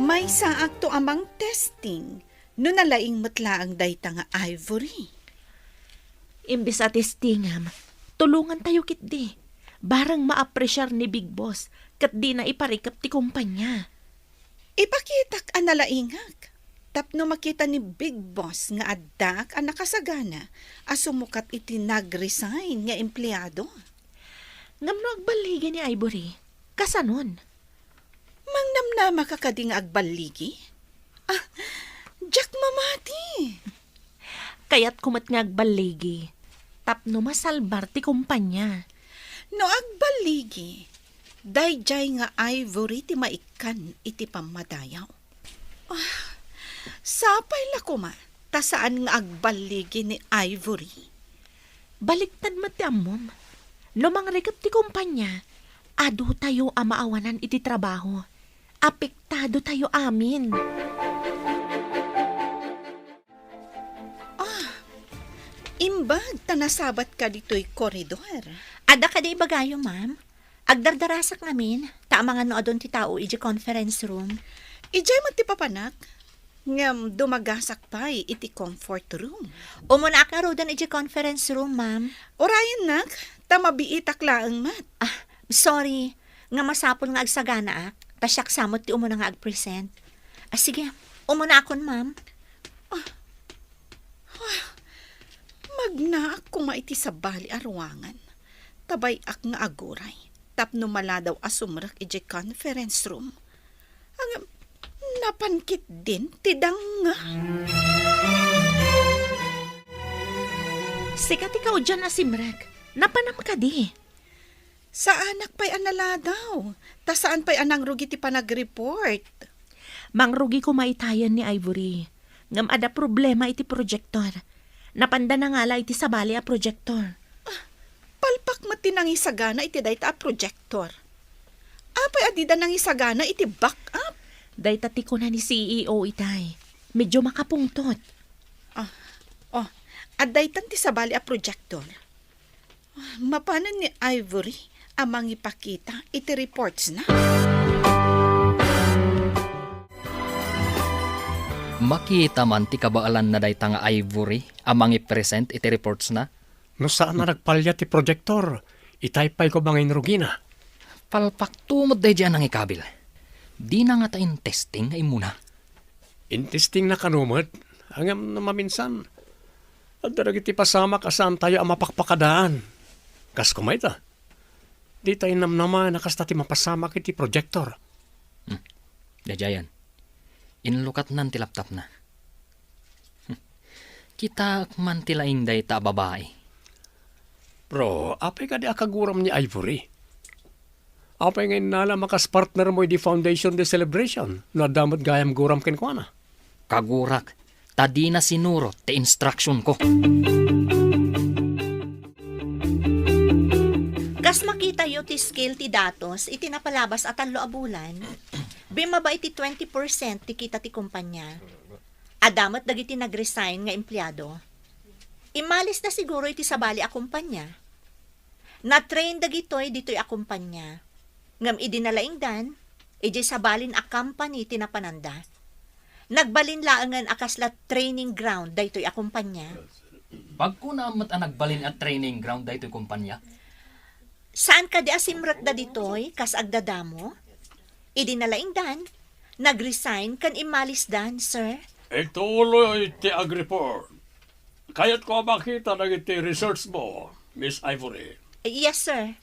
Maysaakto a mangtesting no nalaing met laeng dayta nga Ivory. Imbes a testingam, tulongantayo ketdi. Bareng maapresiar ni Big Boss ket dina iparikep ti kompania. Ipakitak a nalaingak tapno makita ni Big Boss nga addaak a nakasagana a sumukat iti nag-resign nga empleado. Ngem no agballigi ni Ivory, kasanon? Mangnamnamaka kadi nga agballigi? Ah, diak mamati. Kayatko met nga agballigi. tapno masalbar ti kompania. No agballigi, daydiay nga Ivory ti maikkan iti pammadayaw. Ah, sapay la koma ta saan nga agballigi ni Ivory. Baliktad met ti ammom. No mangrikep ti kompania, adutayo a maawanan iti trabaho. Apektado tayo amin. Ah, imbag ta nasabatka ditoy koridor. Adda kadi ibagayo, ma'am? Agdardarasak ngamin, ta amangan no adun ti tao iti conference room. Idiay met ti papanak, ngem dumagasak pay iti comfort room. Umunaak ngaruden iti conference room, ma'am. Urayennak, ta mabiitak laeng met. Ah, sorry, nga masapul nga agsaganaak, ta siak sa met ti umuna nga agpresent. Ah, sige, umunaakon, ma'am. Ah, ah, magnaak koma iti sabali a ruangan. Ta bay-ak nga aguray tapno maladaw a sumrek idiay conference room. Ngem, napan ketdin ti dangngek. Sika ti kaudian a simrek. Napanam kadi? Saanak pay a naladaw, ta saan pay a nangrugi ti panagreport. Mangrugi koma itayen ni Ivory. Ngem adda problema iti projector. Napanda nangala iti sabali a projector. Ah, palpak met ti nangisagana iti dayta a projector. Apay a dida nangisagana iti backup? Dayta ti kuna ni C E O itay. Medyo makapungtot. Ah, oh, adda itan ti sabali a projector. Mapanen ni Ivory a mangipakita iti reportsna. Makita man ti kabaelanna dayta nga Ivory a mangipresent iti reportsna? No saan a nagpalia ti projector, itay pay koma nga inrugina. Palpakto met daydiay a nangikabil. Dina ngata intesting nga immuna? Intestingna kano met, ngem no maminsan, adda dagiti pasamak a saantayo a mapakpakadaan. Kas koma ita, dita innamnama a kasta ti mapasamak iti projector. Hmm. Daydiayen, inlukatnan ti laptopna. Hmm. Kitaek man ti laing dayta a babai. Pero, apay kadi a kaguram ni Ivory? Apay nga innalam a kas partner mo idi Foundation Day celebration no adda met gayam guram kenkuana? Kagurak, ta dina sinurot ti instruction ko. Kas makitayo ti scale ti datos iti napalabas a tallo a bulan, bimaba iti twenty percent ti kita ti kompania. Adda met dagiti nag-resign nga empleado. Immalisda siguro iti sabali a kompania. Na-train dagitoy ditoy a kompania. Ngem idi nalaingdan, idiay sabalin a company ti napananda. Nagbalin laengen a kasla training ground daytoy a kompania. Pagkunam met a nagbalin a training ground daytoy kompania? Saan kadi a simrekda ditoy kas agdadamo? Idi nalaingdan, nag-resign ken immalisdan, sir. Ituloy ti agreport. Kayatko a makita dagiti research mo, Miss Ivory. Yes, sir.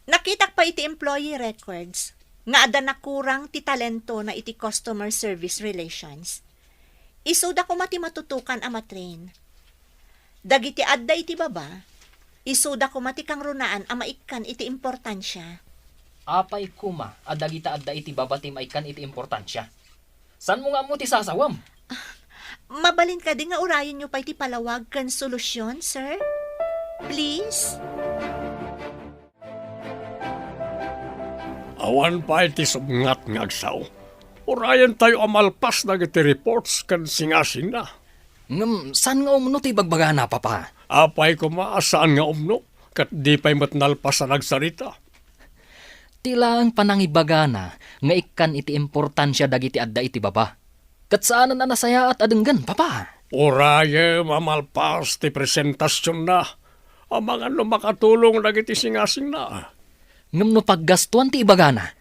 Nakitak pay iti employee records nga adda nakurang ti talentona iti customer service relations. Isuda koma ti matutukan a matrain. Dagiti adda iti baba, isuda koma ti kangrunaan a maikkan iti importansia. Apay koma a dagita adda iti baba ti maikkan iti importansia? Saanmo nga ammo ti sasawem? Ah, mabalin kadi nga urayenyo pay ti palawag ken solusyon, sir? Please? Awan pay ti subngat nga agsao. Urayentayo a malpas dagiti reports ken singasingna. Ngem saan nga umno ti ibagbagana, Papa? Apay koma a saan nga umno, ket di pay met nalpas a nagsarita. Ti laeng panangibagana nga ikkan iti importansia dagiti adda iti baba. Ket saanen a nasayaat a denggen, Papa. Urayem a malpas ti presentasionna, amangan no makatulong dagiti singasingna. Ngem no paggastuan ti ibagana,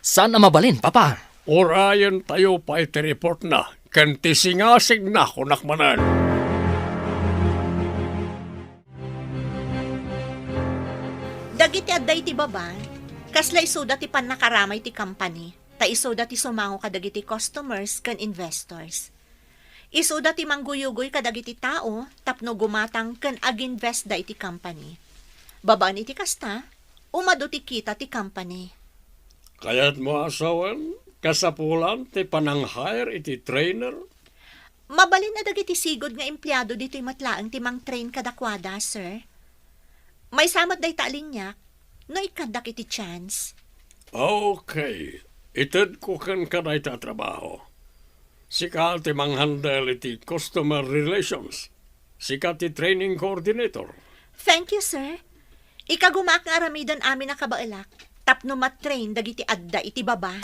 saan a mabalin, Papa. Urayentayo pay ti reportna ken ti singasingna, kunak manen. Dagiti adda iti baba, kasla isuda ti pannakaramay ti company, ta isuda ti sumango kadagiti customers ken investors. Isuda ti mangguyugoy kadagiti tao tapno gumatang ken aginvestda iti company. Babaen iti kasta, umadu ti kita ti company. Kayatmo a sawen, kasapulan ti panang-hire iti trainer? Mabalin a dagiti sigud nga empleado ditoy met laeng ti mang-train kadakuada, sir. Maysa met dayta a liniak, no ikkaddak iti chance. Okay. Itedko kenka dayta a trabaho. Sika ti mang-handle iti customer relations. Sika ti training coordinator. Thank you, sir. Ikagumaak nga aramiden amin a kabaelak tapno ma-train dagiti adda iti baba.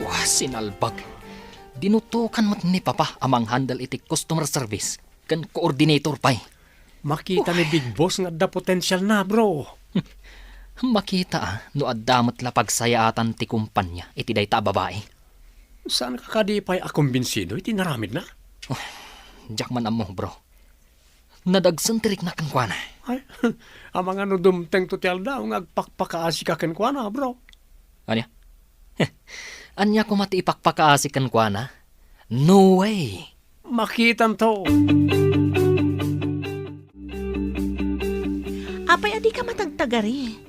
Wah, sinalbag. Dinutokan met ni Papa a mang-handle iti customer service ken coordinator pay. Makita ni Big Boss nga adda potensial na, bro. Makita, ah, no adda met la pagsayaatan ti kumpanya iti dayta a babai. Saan ka kadi pay a kumbinsido iti naramidna? Oh, diak man ammo, bro. Nadagsen ti rikna kenkuana. Ay, amangan no dumtengto ti aldaw nga agpakpakaasika kenkuana, bro. Ania? Ania koma ti ipakpakaasi kenkuana? No way! Makitanto. Apay a dika matagtagari?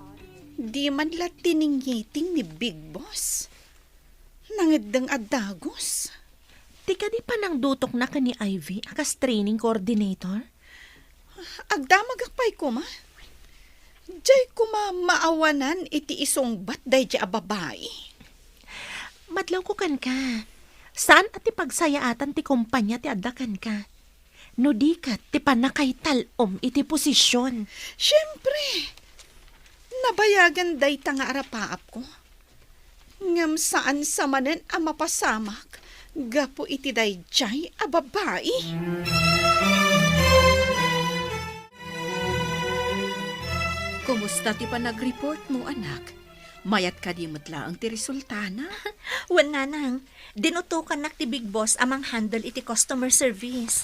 Di man la tininggiting ni Big Boss. Nangeddeng a dagus. Ti kadi panangdutokna ken ni Ivy a kas training coordinator? Agdamagak pay koma. Diay koma maawanan iti isungbat daydi a babai. Madlawko kenka. Saan a ti pagsayaatan ti kumpanya ti adda kenka. No di ket ti pannakaital-om iti posision. Siempre, nabayagan dayta nga arapaapko. Ngem saan sa manen a mapasamak gapu iti daydiay a babai. Kumusta ti panagreport mo, anak? Mayat kadi met laeng ti resultana? Wen, nanang, dinutokannak ti Big Boss a mang-handle iti customer service.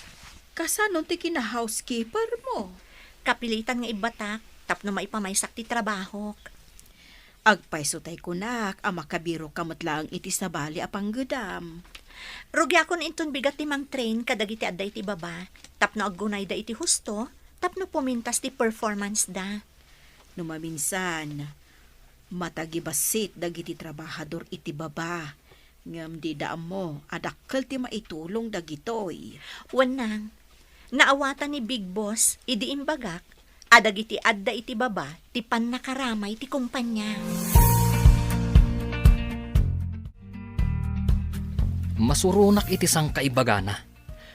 Kasano ti kina-housekeeper mo? Kapilitan nga ibbatak tapno maipamaysak ti trabahok. Agpayso tay kunak a makabiroka met laeng iti sabali a panggedam. Rugiakon inton bigat ti mang-train kadagiti adda iti baba tapno aggunayda iti husto tapno pumintas ti performance da. No maminsan, matagibassit dagiti trabahador iti baba, ngem dida ammo a dakkel ti maitulong dagitoy. Wen, nang, naawatan ni Big Boss idi imbagak a dagiti adda iti baba ti pannakaramay ti kumpanya. Masuronak iti sangkaibagana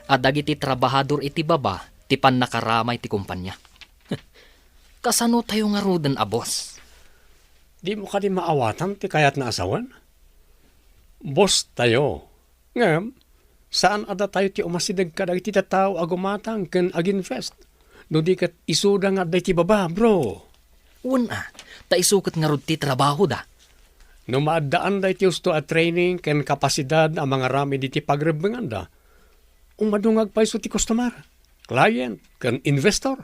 a dagiti trabahador iti baba ti pannakaramay ti kumpanya. Kasano tayo ngaruden a boss? Dimo kadi maawatan ti kayatna a sawen? Boss tayo. Ngem, saan a datayo ti umasideg kadagiti tattao a gumatang ken aginvest. No di ket isuda nga adda iti baba, bro. Wen a, ta isu ket ngarud ti trabahoda. No maaddaanda iti husto a training ken kapasidad a mangaramid iti pagrebbenganda, umadu nga agpayso ti customer, client, ken investor.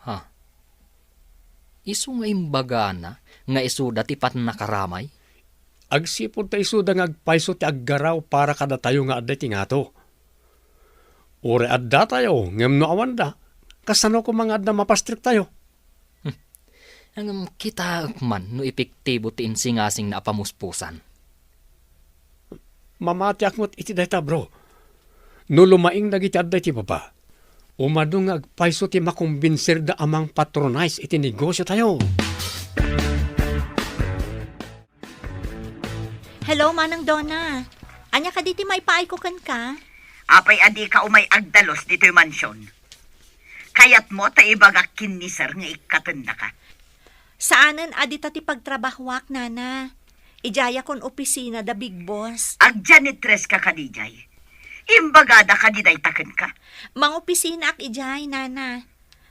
Ha? Isu nga imbagana nga isuda ti pannakaramay? Agsipud ta isuda nga agpayso ti aggaraw para kadatayo nga adda iti ngato. Uray addatayo, ngem no awanda, kasano koma nga adda mapastriktayo? Hmm. Ngem kitaek man no epektibo ti insingasingna a pamuspusan. Mamatiak met iti dayta, bro. No lumaing dagiti adda iti baba, umadu nga agpayso ti makombinsirda a mangpatronize iti negosiotayo. Hello, Manang Donna. Ania kadi ti maipaayko kenka? Apay a dika umay agdalus ditoy mansion? Kayatmo ta ibagak ken ni Sir nga ikkatennaka? Saanen a dita ti pagtrabahoak, Nana. Idiayakon opisina da Big Boss. Agjanitress ka kadi idiay? Imbagada kadi dayta kenka? Mangopisinaak idiay, Nana.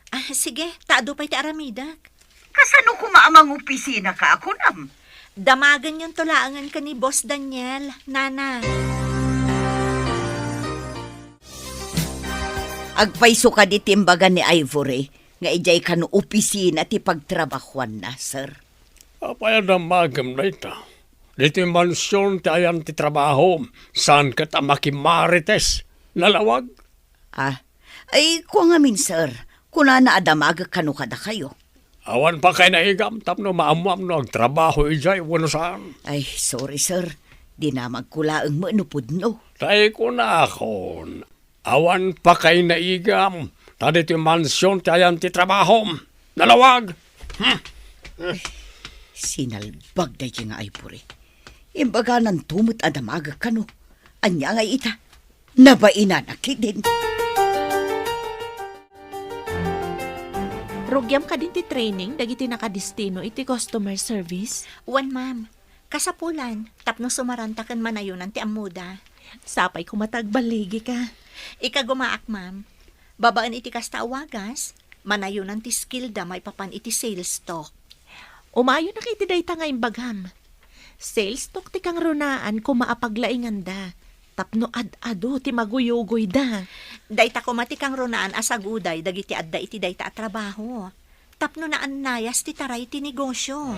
Ah, sige, ta adu pay ti aramidek. Kasano koma a mangopisinaka a kunam? Damagenyonto laengen ken ni Boss Daniel, Nana. Agpayso kadi ti imbaga ni Ivory nga idiay kano opisina ti pagtrabahoanna, sir? Apay a damagem dayta? Ditoy mansion ti ayan ti trabaho, saan ket a makimarites. Nalawag? Ah, ay, kua ngamin, sir. Kunana a damagek kano kadakayo. Awan pakainaigam tapno maammoam no agtrabaho idiay wenno saan. Ay, sorry, sir. Dinamagko laeng met no pudno. Tay kunakon, awan pakainaigam, ta ditoy mansion ti ayan ti trabahom. Nalawag! Hmm. Sinalbag daydi nga ivory. Imbagananto met a damagek kano. Ania nga ita? Nabainana ketdin. Rugiam kadin ti training dagiti nakadestino iti customer service? Wen, ma'am. Kasapulan, tapno sumaranta ken manayonan ti ammoda. Sapay koma ta agballigika. Ikagumaak, ma'am. Babaen iti kasta a wagas, manayonan ti skillda maipapan iti sales talk. Umayonak iti dayta nga imbagam. Sales talk ti kangrunaan koma a paglainganda tapno ad-adu ti maguyugoyda. Dayta koma ti kangrunaan a saguday dagiti adda iti dayta a trabaho tapno naannayas ti taray ti negosio.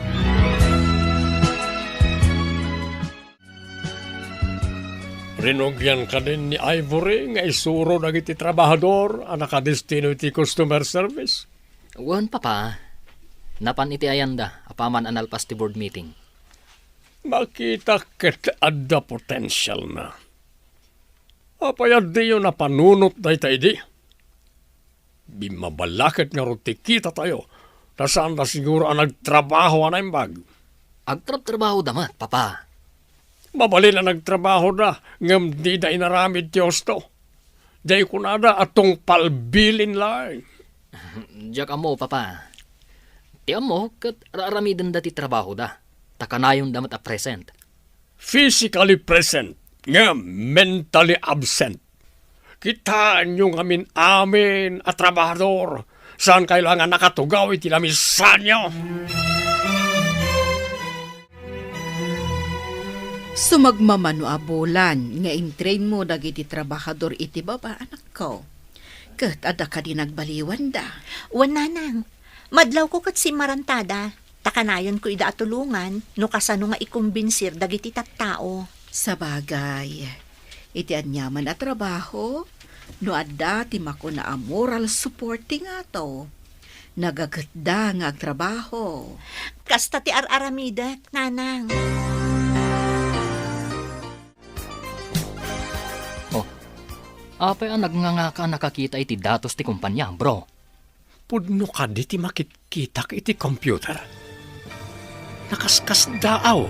Rinugian kadin ni Ivory nga isuro dagiti trabahador a nakadestino iti customer service? Wen, Papa. Napan iti ayanda apaman a nalpas ti board meeting. Makita ket adda potential na. Apay a diyo napanunot dayta idi? Bimmabalaket ngarud ti kitatayo, ta saanda siguro a nagtrabaho a naimbag. Agtrabtrabahoda met, Papa. Mabalin a nagtrabahoda, ngem dida inaramid ti husto. Diay kunada a tungpal bilin laeng. Diak ammo, Papa. Ti ammo, ket ar-aramidenda ti trabahoda, ta kanayonda met a present. Physically present, ngem mentally absent. Kitaenyo ngamin amin a trabahador, saankayo la nga nakatugaw iti lamisanyo. Sumagmamano a bulan nga intrainmo dagiti trabahador iti baba, anakko. Ket adda kadi nagbaliwanda? Wen, nanang. Madlawko ket simmarantada, ta kanayonko ida a tulongan no kasano nga ikombinsir dagiti tattao. Sabagay, iti aniaman a trabaho, no adda ti makuna a moral support ti ngato, nagaketda nga agtrabaho. Kasta ti ar-aramidek, nanang. Oh, apay a nagngangaka a nakakita iti datos ti kompania, bro? Pudno kadi ti makitkitak iti computer? Nakaskasdaaw.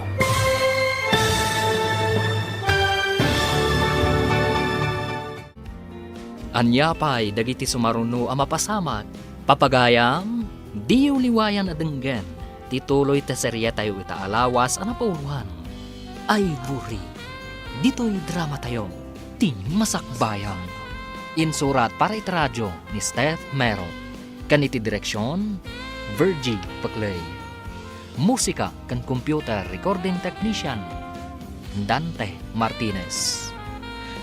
Ania pay dagiti sumaruno a mapasamak? Papagayam, diyo liwayan a denggen ti tuloy ti serietayo ita a lawas a napauluan, Ivory. Ditoy dramatayo, ti Masakbayan. Insurat para iti radio ni Steph Mero, ken iti direksion, Virgie Peclay. Musika ken computer recording technician, Dante Martinez.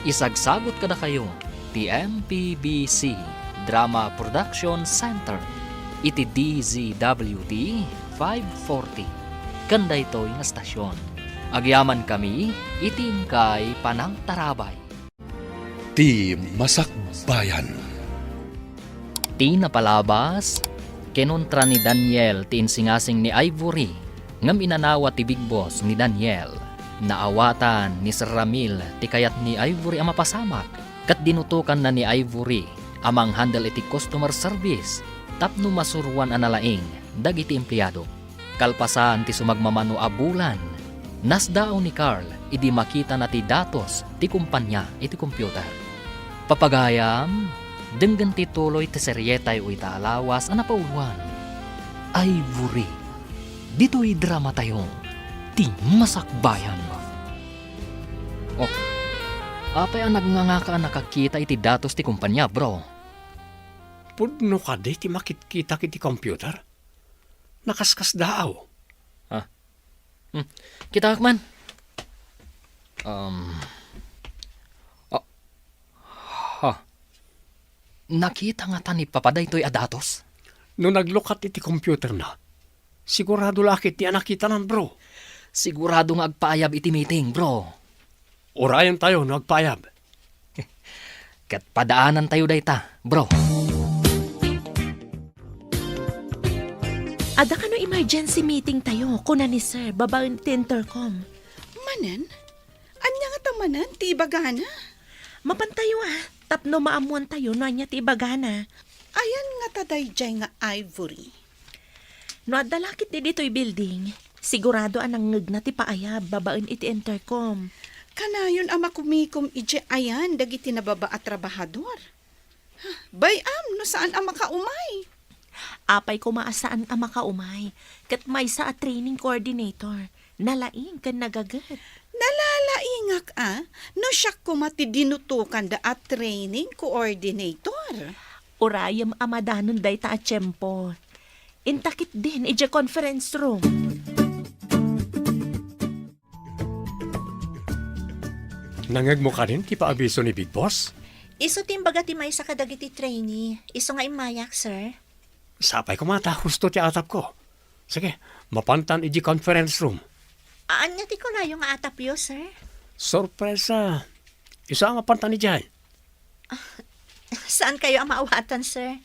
Isagsagut kadakayo ti M P B C Drama Production Center iti D Z W T five forty ken daytoy nga stasyon. Agyamankami iti inkay panangtarabay. Ti Masakbayan. Ti napalabas, kinontra ni Daniel ti insingasing ni Ivory, ngem inanawa ti Big Boss ni Daniel. Naawatan ni Sir Ramil ti kayat ni Ivory a mapasamak, ket dinutokanna ni Ivory a manghandle iti customer service tapno masuroan a nalaing dagiti empleyado. Kalpasan ti sumagmamano a bulan, nasdaaw ni Carl idi makitana ti datos ti kompania iti computer. Papagayam, denggen ti tuloy ti serietayo ita a lawas a napauluan, Ivory. Ditoy dramatayo, ti Masakbayan. Oh, apay a nagngangaka a nakakita iti datos ti kompania, bro? Pudno kadi ti makitkitak iti computer? Nakaskasdaaw. Ah. Hmm. Kitaak man. Um. Ah. Ha. Nakita ngata ni Papa daytoy a datos? No naglukat iti computer na, sigurado la ket ti a nakitanan, bro. Sigurado nga agpaayab iti meeting, bro. Urayentayo no agpaayab. Ket padaanantayo dayta, bro. Adda kano emergency meeting tayo, kuna ni Sir, babaen ti intercom. Manen? Ania ngata manen ti ibagana? Mapantayo, ah, tapno maammoantayo no ania ti ibagana. Ayan ngata daydiay nga Ivory? No adda la ketdi ditoy building, sigurado a nangngegna ti paayab babaen iti intercom. Kanayon a makumikom idiay ayan dagiti nababa a trabahador. Bay-am no saan a makaumay. Apay koma a saan a makaumay, ket maysa a training coordinator, nalaing ken nagaget. Nalalaingak a no siak koma ti dinutokanda a training coordinator. Urayem a madanon dayta a tiempo. Inta ketdin idiay conference room. Nangngegmo kadin ti paabiso ni Big Boss? Isu ti imbaga ti maysa kadagiti trainee. Isu nga immayak, sir. Sapay koma ta husto ti atapko. Sige, mapantan idiay conference room. Ania ti kunayo nga atapyo, sir? Sorpresa. Isu a mapantan idiay. Saankayo a maawatan, sir?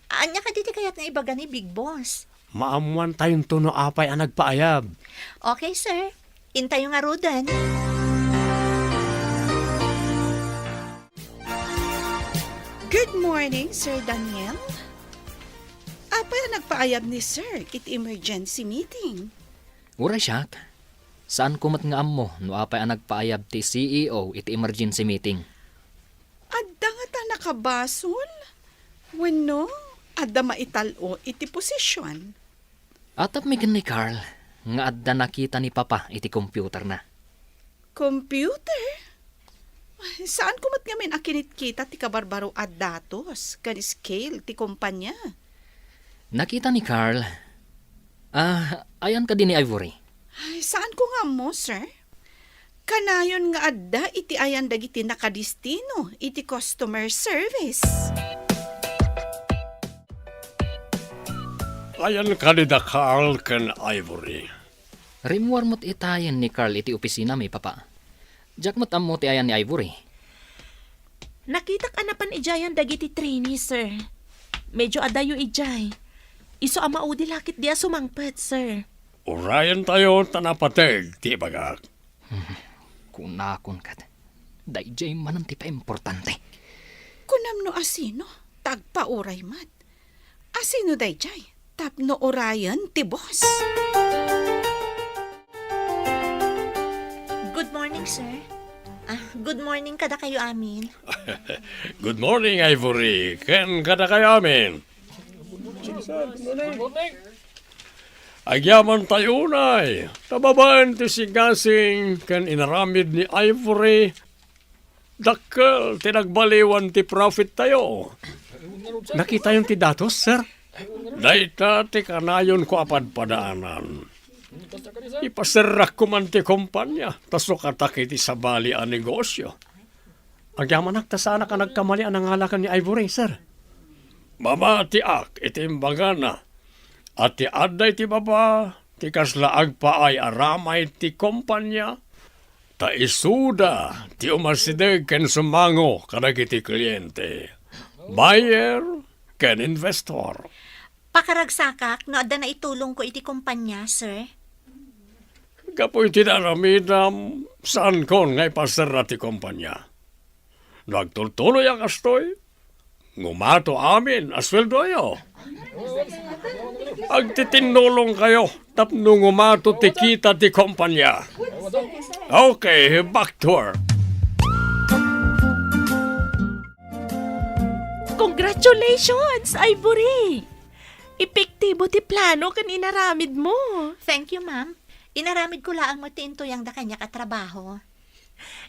Ania kadi ti kayat nga ibaga ni Big Boss? Maammoantayonto no apay a nagpaayab. Okay, sir. Intayo ngaruden. Good morning, Sir Daniel. Apay a nagpaayab ni Sir iti emergency meeting? Uray siak, saanko met nga ammo no apay a nagpaayab ti C E O iti emergency meeting. Adda ngata nakabasol? Wenno, adda maital-o iti posisyon? Atapmi ken ni Carl nga adda nakita ni Papa iti computerna. Computer? Ay, saanko met ngamin a kinitkita ti kabarbaro a datos ken scale ti kompania. Nakita ni Carl. Ah, ayan kadi ni Ivory? Ay, saanko nga ammo, sir. Kanayon nga adda iti ayan dagiti nakadistino iti customer service. Ayan kadi da Carl ken Ivory? Rimmuar met itayen ni Carl iti opisinami, Papa. Diak met ammo ti ayan ni Ivory. Nakitak a napan idiayan dagiti trainee, sir. Medyo adayo idiay. Isu a maudi la ketdi a sumangpet, sir. Urayentayo ta napateg ti ibagak. Kunakon ket, daydiay manen ti paimportante. Kunam no asino, ta agpauray met. Asino daydiay? Tapno urayen ti boss. Good morning, sir. Ah, good morning kadakayo amin. Good morning, Ivory, ken kadakayo amin. Agyamantayo unay, ta babaen ti sigasing ken inaramid ni Ivory, dakkel ti nagbaliwan ti profittayo. Nakitayon ti datos, sir? Dayta ti kanayonko a padpadaanan. Ipaserrakko man ti kompania, ta sukatak iti sabali a negosyo. Agyamanak ta saanak a nagkamali a nangala ken ni Ivory, sir. Mamatiak iti imbagana a ti adda iti baba ti kasla agpaay a ramay ti kompania, ta isuda ti umasideg ken sumango kadagiti kliente, buyer, ken investor. Pakaragsakak no adda naitulongko iti kompania, sir. Gapu iti naramidam, saankon nga ipaserra ti kompania. No agtultuloy a kastoy, ngumato amin a sueldoyo. Agtitinnulongkayo tapno ngumato ti kita ti kompania. Okay, back to work. Congratulations, Ivory! Epektibo ti plano ken inaramidmo. Thank you, ma'am. Inaramidko laeng met ti intuyangda kaniak a trabaho.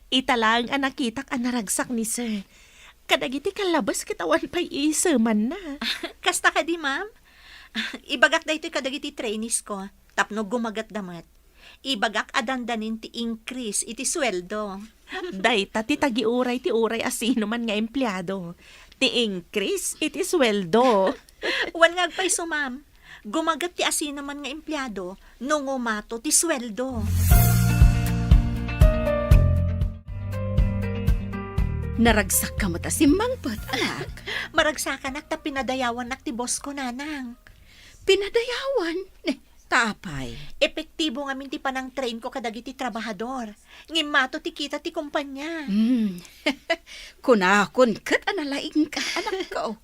Ita laeng a nakitak a naragsak ni Sir. Kadagiti kallabes ket awan pay iisemanna. Kasta kadi, ma'am? Ibagak daytoy kadagiti trainees ko tapno gumagetda met. Ibagak a dandanin ti increase iti sueldo. Dayta ti tagiuray ti uray a sinoman nga empleado. Ti increase iti sueldo. Wen nga agpayso, ma'am. Gumaget ti asinoman nga empleado no ngumato ti sueldo. Naragsakka met a simmangpet, anak. Maragsakanak ta pinadayawannak ti boss ko, nanang. Pinadayawan? Eh, ta apay? Epektibo ngamin ti panangtrain ko kadagiti trabahador. Ngimmato ti kita ti kumpanya. Hmm. Kunakon ket a nalaingka, anakko.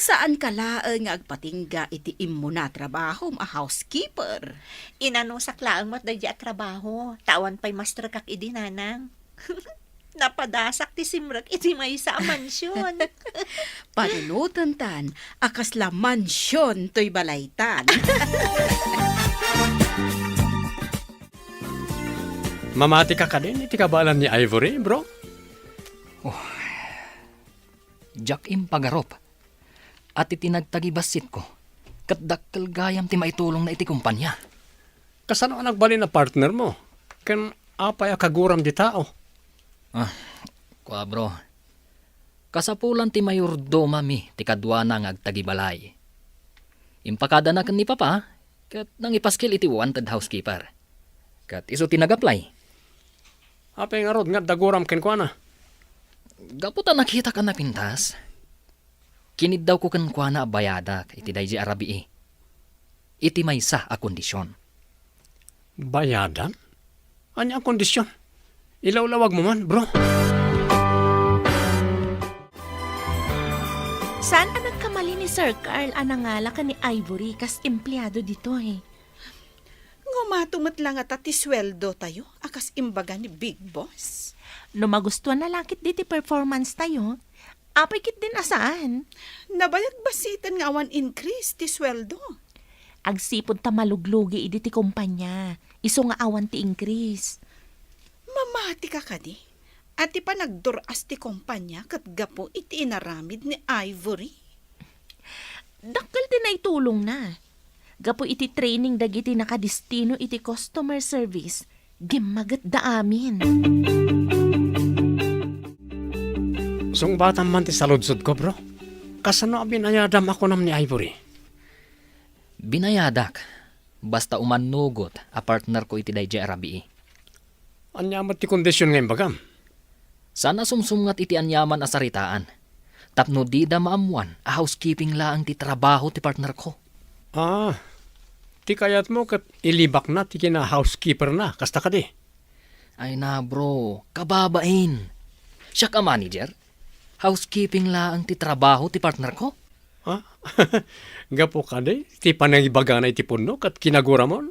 Saanka laeng nga agpatingga iti immuna a trabahom a housekeeper. Inanusak laeng met daydi a trabaho, ta awan pay masterkak idi, nanang. Napadasak ti simrek iti maysa a mansion. Panunotentan a kasla mansion toy balaytan. Mamatika kadin iti kabaelan ni Ivory, bro? Oh, diak impagarup. At iti nagtagibassitko, ket dakkel gayam ti maitulongna iti kumpanya. Kasano a nagbalin a partner mo? Ken apay a kaguram di tao? Ah, kua, bro. Kasapulan ti mayordomami ti kaduana nga agtagibalay. Impakadana ken ni Papa, ket nangipaskil iti wanted housekeeper. Ket isu ti nag-apply. Apay ngarud nga adda guram kenkuana? Gapu ta nakitak a napintas, kiniddawko kenkuana a bayadak iti daydi a rabii. Iti maysa a kondision. Bayadan? Ania a kondision? Ilawlawag mo man, bro. Saan a nagkamali ni Sir Carl a nangala ken ni Ivory kas empleado ditoy? Ngumato met la ngata ti sueldotayo a kas imbaga ni Big Boss? No magustuanna la ketdi ti performance tayo, apay ketdin a saan? Nabayag bassiten nga awan increase ti sueldo. Agsipud ta maluglugi idi ti kumpanya, isu nga awan ti increase. Mamatika kadi a ti panagdur-as ti kumpanya ket gapu iti inaramid ni Ivory? Dakkel ti naitulongna. Gapu iti training dagiti nakadistino iti customer service, gimmagetda amin. Sungbatam man ti saludsodko, bro. Kasano a binayadam a kunam ni Ivory? Binayadak, basta umannugot a partnerko iti daydiay a rabii. Ania met ti kondision nga imbagam? Saan a sumsumngat iti aniaman a saritaan, tapno dida maammoan a housekeeping laeng ti trabaho ti partnerko. Ah, ti kayatmo ket ilibakna ti kina-housekeeperna, kasta kadi? Ay na, bro, kababain. Siak a manager, housekeeping laeng ti trabaho ti partnerko. Ha? Gapu kadi ti panangibagana iti punno ket kinaguramon?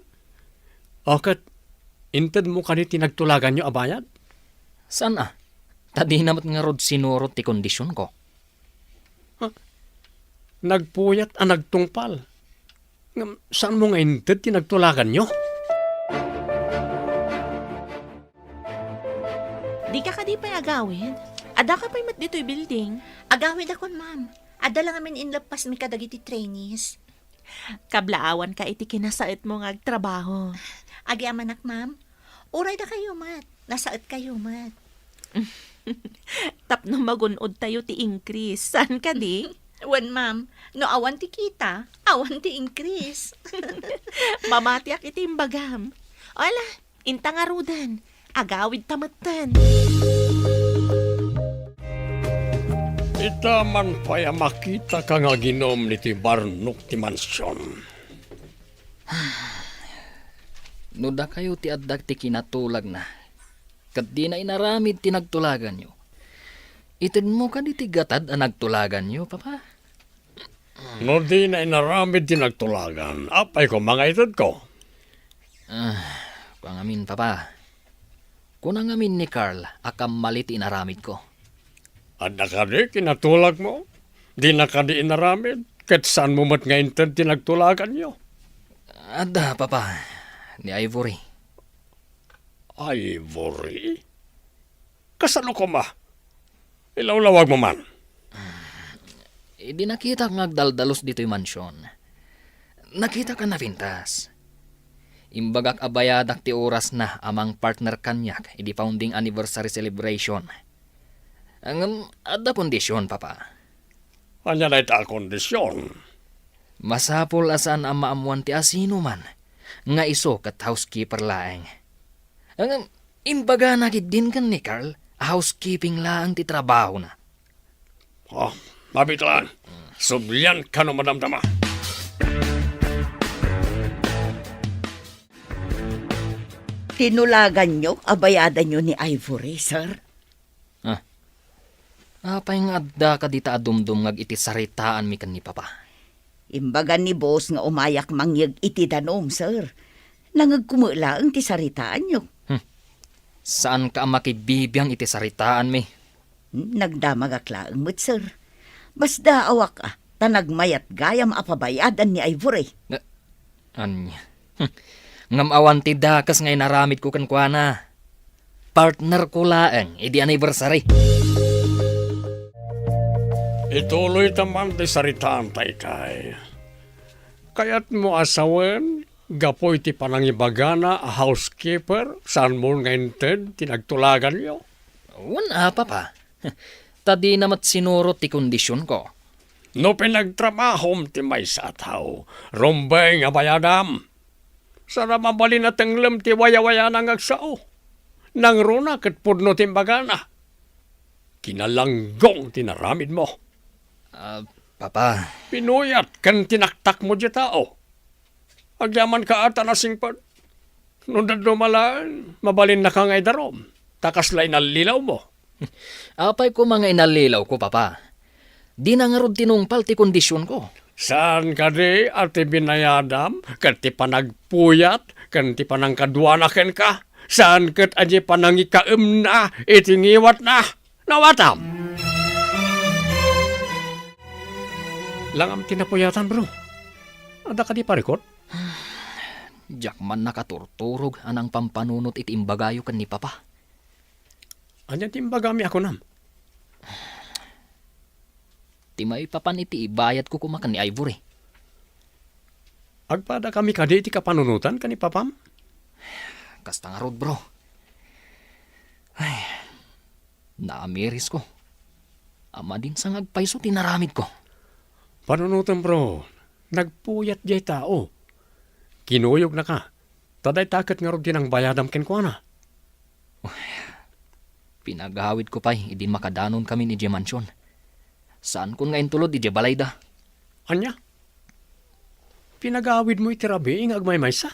O ket intedmo kadi ti nagtulaganyo a bayad? Saan a? Ta dina met ngarud sinurot ti kondisionko. Ha? Nagpuyat a nagtungpal. Ngem saanmo nga inted ti nagtulaganyo? Dika kadi pay agawid? Addaka pay met ditoy building? Agawidakon, ma'am. Adda la ngamin inleppasmi kadagiti trainees. Kablaawanka iti kinasaetmo nga agtrabaho. Agyamanak, ma'am. Uray dakayo met, nasaetkayo met. Tapno magun-odtayo ti increase, saan kadi? Wen, ma'am, no awan ti kita, awan ti increase. Mamatiak iti imbagam. Ala, inta ngaruden, agawidta metten. Ita man pay a makitaka nga aginom iti barnok ti mansion. No dakayo ti adda ti kinatulagna, ket dina inaramid ti nagtulaganyo, itedmo kadi ti gatad a nagtulaganyo, Papa? No dina inaramid ti nagtulagan, apay koma nga itedko? Ah, kua ngamin, Papa. Kuna ngamin ni Carl a kammali ti inaramidko. Adda kadi kinatulagmo? Dina kadi inaramid, ket saanmo met nga inted ti nagtulaganyo? Adda, Papa, ni Ivory. Ivory? Kasano koma? Ilawlawagmo man. Idi nakitak nga agdaldalus ditoy mansion, nakitak a napintas. Imbagak a bayadak ti orasna a mangpartner kaniak idi founding anniversary celebration. Ngem adda kondision, Papa. Ania dayta a kondision? Masapul a saan a maammuan ti asinoman nga isu ket housekeeper laeng. Ngem, imbagana ketdin ken ni Carl a housekeeping laeng ti trabahona. Oh, mabitlan. Sublianka no madamdama. Tinulaganyo a bayadanyo ni Ivory, sir? Ah. Apay nga adda kadita a dumdumngag iti saritaanmi ken ni Papa? Imbaga ni boss nga umayak mangyeg iti danum, sir. Nangegko met laeng ti saritaanyo. Hmm. Saanka a makibibiang iti saritaanmi? Hmm, nagdamagak laeng met, sir. Basdaawak, a, ta nagmayat gayam a pabayadan ni Ivory. Nga, Ania? Hm. Ngem awan ti dakes nga inaramidko kenkuana. Partnerko laeng idi anniversary. Ituloyta man ti saritaanta, Ikay. Kayatmo a sawen, gapu iti panangibagana a housekeeper, saanmo nga inted ti nagtulaganyo? Wen a, Papa. Ta dina met sinurot ti kondisionko. No pinagtrabahom ti maysa a tao, rumbeng a bayadam. Saan a mabalin a tenglem ti wayawayana nga agsao. Nangruna ket pudno ti imbagana. Kinalanggong ti naramidmo. Ah, Papa. Pinuyat ken tinaktakmo diay tao. Agyamanka a ta nasingpet. No dadduma laeng, mabalinnaka nga idarum, ta kasla inallilawmo. Apay koma nga inallilawko, Papa? Dina ngarud tinungpal ti kondisionko. Saan kadi a ti binayadam ket ti panagpuyat ken ti panangkaduana kenka? Saan ket a diay panangikaemna iti ngiwatna? Nawatam! Langam ti napuyatan, bro. Adda kadi parikut? Diak man nakaturturog a nangpampanunot iti imbagayo ken ni Papa. Ania ti imbagami a kunam? Ti maipapan iti ibayadko koma ken ni Ivory. Agpadakami kadi iti kapanunotan ken ni Papam? Kasta ngarud, bro. Ay, naamirisko. Amadinsangag payso ti naramidko. Panunotem, bro. Nagpuyat diay tao. Kinuyognaka. Ta dayta ket ngarud ti nangbayadam kenkuana. Pinagawidko pay idi makadanonkamin idiay mansion. Saankon nga intulod idiay balayda. Ania? Pinagawidmo iti rabii nga agmaymaysa?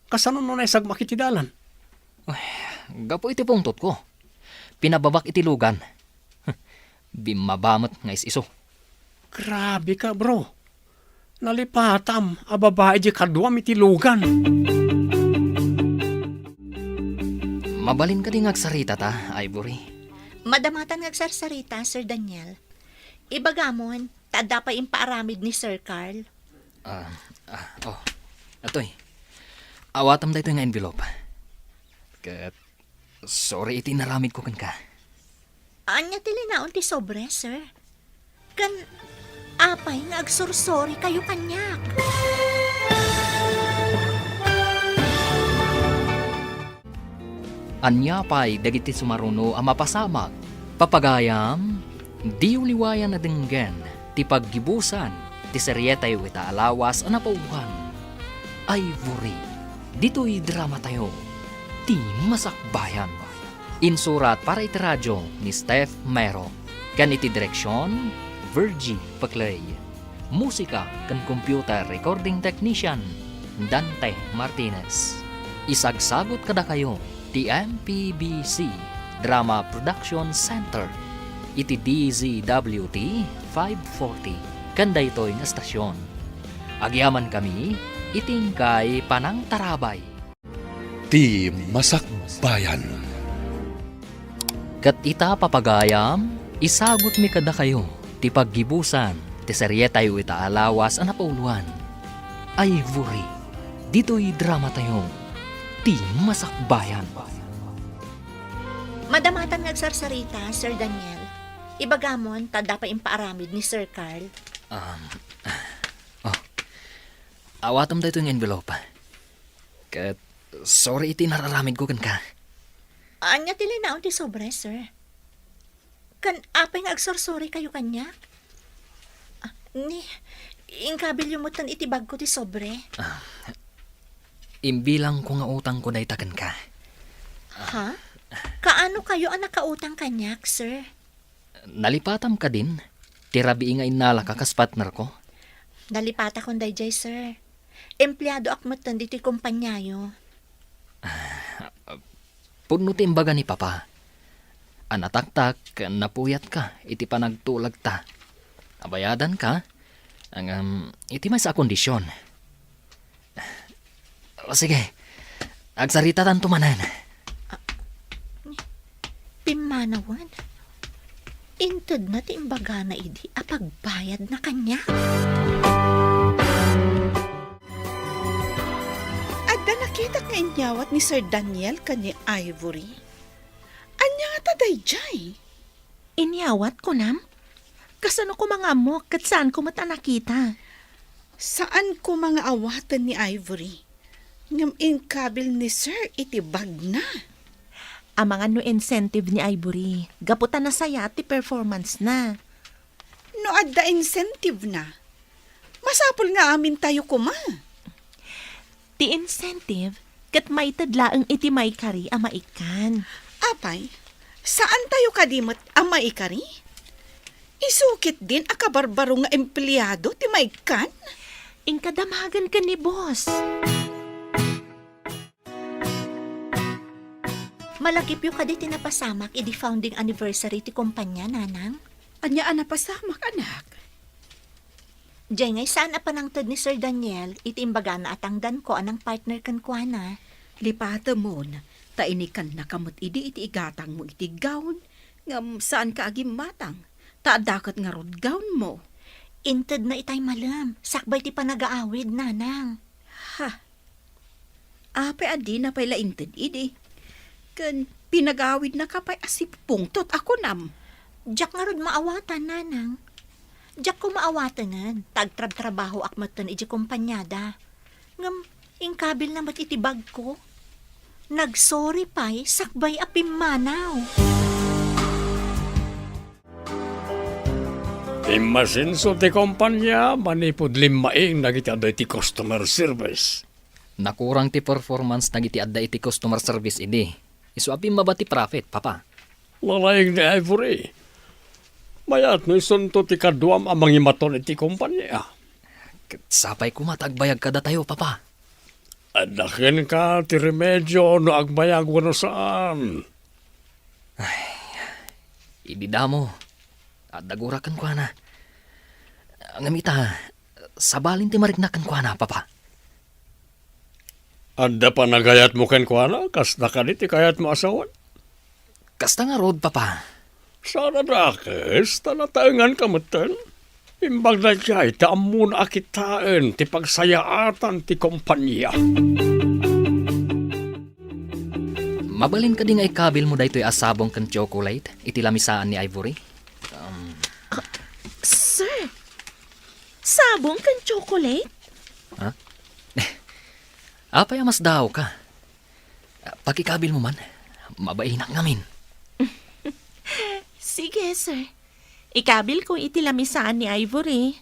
Kasano no naisagmak iti dalan? Ay, gapu iti pungtotko. Pinababak iti lugan. Bimmaba met nga is-isu. Grabe ka, bro. Nalipatam a babai diay kaduam iti lugan. Mabalin kadi nga agsaritata, Ivory? Madamatan nga agsarsarita, Sir Daniel. Ibagamon, ta adda pay impaaramid ni Sir Carl. Ah, ah, oh. Atoy. Awatam daytoy nga envelope. Ket sorry iti inaramidko kenka. Ania ti linaon ti sobre, sir? Ken apay nga agsorsorikayo kaniak? Ania pay dagiti sumaruno a mapasamak? Papagayam, diyo liwayan a denggen ti paggibusan ti serietayo ita a lawas a napauloan. Ivory, ditoy dramatayo, ti masakbayan. Insurat para iti radio ni Steph Mero, ken iti direksion, Virgie Peclay. Musika ken computer recording technician, Dante Martinez. Isagsagut kadakayo ti M P B C Drama Production Center iti D Z W T five forty ken daytoy nga estasion. Agyamankami iti inkay panangtarabay. Ti masakbayan. Ket ita, papagayam, isagutmi kadakayo ti paggibusan ti serietayo ita a lawas a napauloan. Ivory, ditoy dramatayo, ti masakbayan. Madamatan nga agsarsarita, Sir Daniel. Ibagamon, ta adda pay impaaramid ni Sir Carl. Um, oh. Awatam daytoy nga envelope. Ket sorry iti nararamidko kenka. Ania ti linaon ti sobre, sir? Ken apay nga agsorsorikayo kaniak? Ah, ni, Inkabilyo metten iti bagko ti sobre. Ah, imbilangko nga utangko dayta kenka. Ha? Kaano kayo a nakautang kaniak, sir? Nalipatam kadin ti rabii nga innalaka kas partnerko? Nalipatakon daydiay, sir. Empleadoak metten ditoy kompaniayo. Ah, pudno ti imbaga ni Papa. A nataktak, napuyatka iti panagtulagta. Abayadanka, ngem iti maysa a kondision. O, sige. Agsaritatanto manen. Pimmanawen? Intedna ti imbagana idi a pagbayadna kaniak? Adda nakitak nga inyawat ni Sir Daniel ken ni Ivory. Ania ngata daydiay? Inyawat, kunam? Kasano koma nga ammok ket saanko met a nakita? Saan koma nga awaten ni Ivory. Ngem inkabil ni Sir iti bagna. Amangan no incentive ni Ivory, gapu ta nasayaat ti performance na. No adda incentive na, masapul nga amintayo koma. Ti incentive, ket maited laeng iti maikari a maikkan. Apay, saantayo kadi met a maikari? Isu ketdin a kabarbaro nga empleado ti maikkan? Inka damagen ken ni boss. Malagipyo kadi ti napasamak idi founding anniversary ti kompania, Nanang? Ania a napasamak, anak? Diay ngay saan a panangted ni Sir Daniel iti imbagana a tangdanko a nangpartner kenkuana. Lipatemon, ta inikannaka met idi iti igatangmo iti gown, ngem saanka a gimmatang, ta adda ket ngarud gownmo. Intedna itay malem, sakbay ti panagaawid, Nanang. Ha? Apay a dina pay la inted idi? Ken pinagawidnaka pay a sipupungtot a kunam? Diak ngarud maawatan, Nanang. Diak ko maawatenen, ta agtrabtrabahoak metten iti kompaniada. Ngem, inkabilna met iti bagko. Nagsorry pay sakbay a pimmanaw. Immasenso ti kompania manipud limmaing dagiti adda iti customer service. Nakurang ti performance dagiti adda iti customer service idi. Isu a pimmaba ti profit, Papa. Lalaing ni Ivory. Mayat no isunto ti kaduam a mangimaton iti kompania. Ket sapay koma ta agbayag kadatayo, Papa. Adda kenka ti remedio no agbayag wenno saan. Ay, idi damo, adda gurak kenkuana. Ngem ita, sabalin ti mariknak kenkuana, Papa. Adda panagayatmo kenkuana, kasta kadi ti kayatmo a sawen? Kasta ngarud, Papa. Saan a dakes, ta nataenganka metten. Imbag daydiay, ta ammona a kitaen ti pagsayaatan ti kompania. Mabalin kadi nga ikabilmo daytoy a sabong ken chocolate iti lamisaan ni Ivory? Um, Sir, sabong ken chocolate? Ha? Apay a masdaawka? Pakikabilmo man. Mabainak ngamin. Sige, sir. Ikabilko iti lamisaan ni Ivory.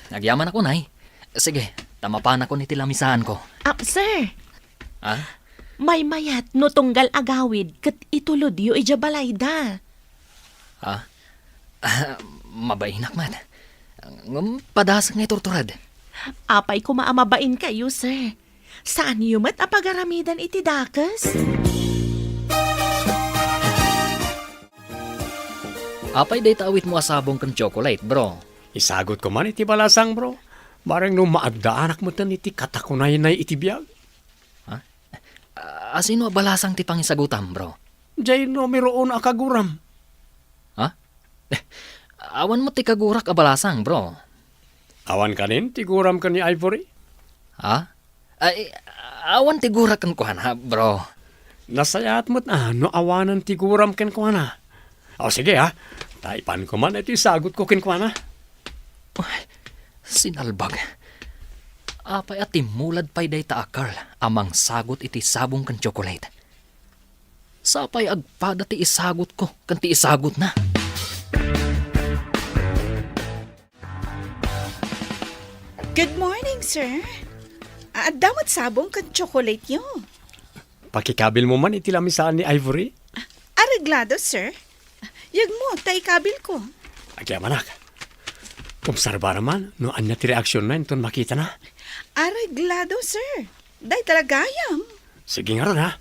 Agyamanakon, ay. Sige, ta mapanakon iti lamisaanko. Ah, sir. Ha? Maymayat no tunggal agawid ket itulodyo idiay balayda. Ha? Ah, mabainak man. Ngem padasek nga iturtured. Apay koma a mabainkayo, sir. Saanyo met a pagaramidan iti dakes? Apay dayta awitmo a sabong ken chocolate, bro? Isagutko man iti balasang, bro. Bareng no maaddaanak metten iti katakunaynay iti biag. Ha? Asino a balasang ti pangisagutam, bro? Diay numero uno a kaguram. Ha? Awan met ti kagurak a balasang, bro. Awan kanin ti guram ken ni Ivory? Ha? Ay, awan ti gurak kenkuana, bro. Nasayaat met a no awanen ti guram kenkuana. O, sige, ha. Ta ipanko man iti sagutko kenkuana. Ay, sinalbag. Apay a timmulad pay dayta a Carl a mangsagut iti sabong ken chocolate? Sapay agpada ti isagutko ken ti isagutna. Good morning, sir. Adda met sabong ken tsokolate yo. Pakikabilmo man iti lamisaan ni Ivory? Areglado, sir. Yegmo ta ikabilko. Agyamanak. Obserbaram man no ania ti reaksionna inton makitana. Areglado, sir. Dayta la gayam. Sige ngarud, ha?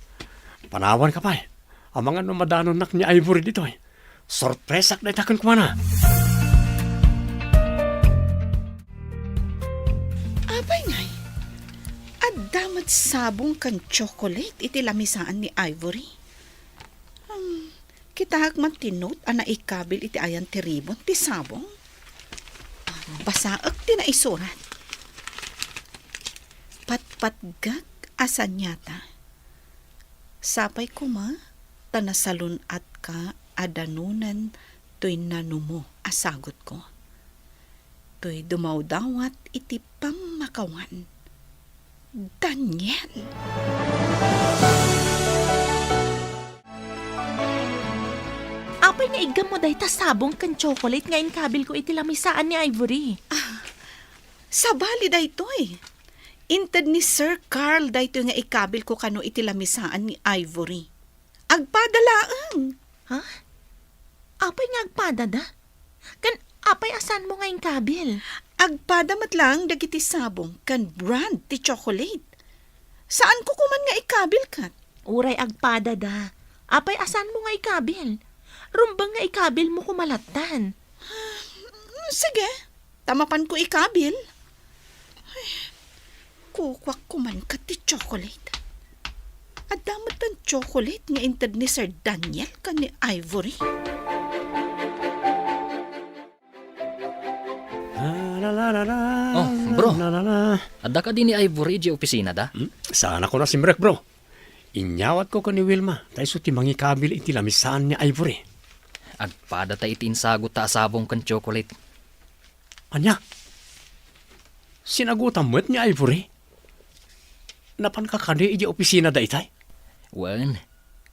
Panawanka pay. Amangan no madanonnak ni Ivory ditoy. Sorpresak dayta kenkuana. Apay ngay, adda met sabong ken tsokolate iti lamisaan ni Ivory. Hmm, kitaek man ti note a naikabil iti ayan ti ribon ti sabong. Basaek ti naisurat. Patpatgek a saniata. Sapay koma ta nasalun-atka a danonen toy nanumo a sagutko. Toy dumawdawat iti pammakawan. Daniel! Apay nga iggammo dayta sabong ken tsokolate nga inkabilko iti lamisaan ni Ivory? Ah, sabali daytoy. Inted ni Sir Carl daytoy nga ikabilko kano iti lamisaan ni Ivory. Agpada laeng. Ha? Apay nga agpadada? Ken apay a saanmo nga inkabil? Agpada met laeng dagiti sabong ken brand ti tsokolate. Saanko koman nga ikabil ket? Uray agpadada. Apay a saanmo nga ikabil? Rumbeng nga ikabilmo koma lattan. Sige, ta mapanko ikabil. Ay, kukuak koman ket ti tsokolate. Adda met ti tsokolate nga inted ni Sir Daniel ken ni Ivory. Oh, bro. Adda kadi ni Ivory idiay opisinada? Hmm? Saanakon a simrek, bro. Inyawatko ken ni Wilma, ta isu ti mangikabil iti lamisaan ni Ivory. Agpadata iti insagutta a sabong ken tsokolate. Ania? Sinagutam met ni Ivory? Napanka kadi idiay opisinada itay? Wen,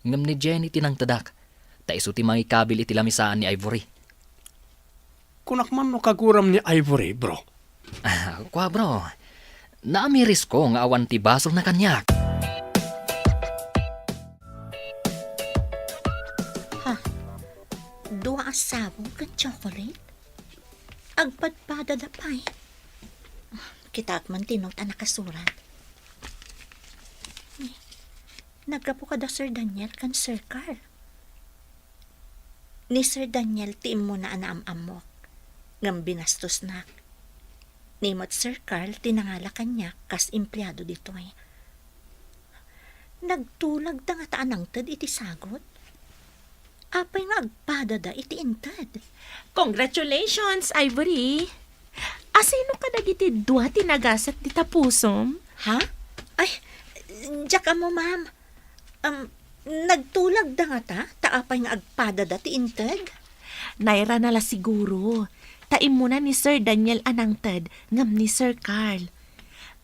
ngem ni Jenny ti nangtedak, ta isu ti mangikabil iti lamisaan ni Ivory. Kunak man no kaguram ni Ivory, bro. Ah, kua, bro. Naamirisko nga awan ti basolna kaniak. Ha? Dua a sabong ken tsokolate? Agpadpadada pay. Kitaek man ti note a nakasurat. Naggapu kada Sir Daniel ken Sir Carl. Ni Sir Daniel ti immuna a naam-ammok, ngem binastosnak. Ni met Sir Carl ti nangala kaniak kas empleado ditoy. Nagtulagda ngata a nangted iti sagut? Apay nga agpadada iti inted? Congratulations, Ivory! Asino kadagiti dua ti nagasat dita pusom? Ha? Ay, diak ammo, ma'am. Um, nagtulagda ngata, ta apay nga agpadada ti inted? Nairana la siguro, ta immuna ni Sir Daniel a nangted ngem ni Sir Carl.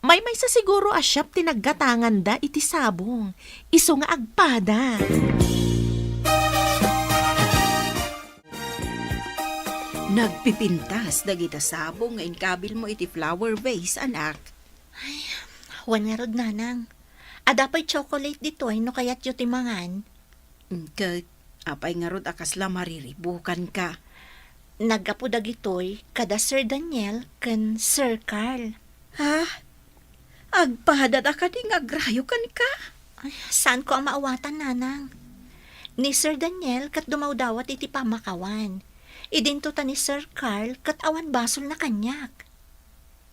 Maymaysa siguro a shop ti naggatanganda iti sabong, isu nga agpada. Nagpipintas dagita sabong nga inkabilmo iti flower vase, anak. Ay, wen ngarud, nanang. Adda pay chocolate ditoy no kayatyo ti mangan. Ket apay ngarud a kasla mariribukanka? Naggapu dagitoy kada Sir Daniel ken Sir Carl. Ha? Agpadada kadi nga agrayo kenka? Ay, saanko a maawatan, nanang. Ni Sir Daniel ket dumawdawat iti pammakawan. Idinto ta ni Sir Carl ket awan basolna kaniak.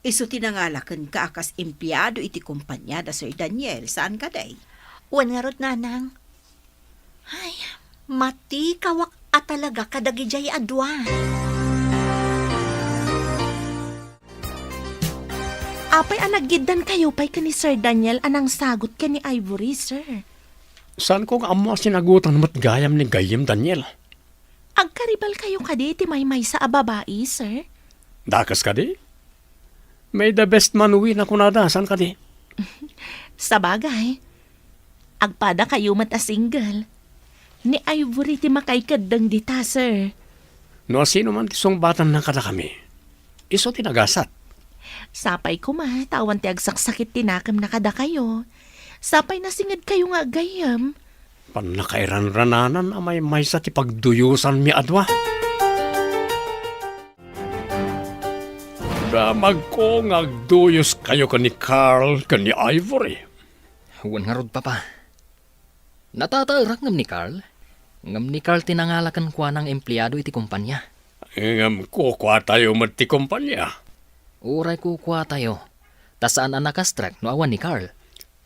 Isu ti nangala kenka a kas empleado iti kompania da Sir Daniel, saan kadi? Wen ngarud, nanang. Ay, matikawak a talaga kadagidiay a dua. Apay a naggiddankayo pay ken ni Sir Daniel a nangsagut ken ni Ivory, sir? Saanko nga ammo a sinagutan met gayam ni gayyem Daniel. Agkaribalkayo kadi iti maymaysa a babai, sir? Dakes kadi? May the best man win a kunada, saan kadi? Sabagay, agpadakayo met a single. Ni Ivory ti makaikeddeng dita, sir. No asino man ti sungbatanna kadakami, isu ti nagasat. Sapay koma ta awan ti agsaksakit ti nakemna kadakayo. Sapay nasingedkayo nga agayyem. Pannakairanrananan a maymaysa ti pagduyosanmi a dua. Damagko nga agduyoskayo ken ni Carl ken ni Ivory. Wen ngarud, Papa. Natataerak ngem ni Carl. Ngem ni Carl ti nangala kenkuana nga empleado iti kompania. Ngem kukuatayo met ti kompania? Uray kukuatayo, ta saan a nakastrek no awan ni Carl.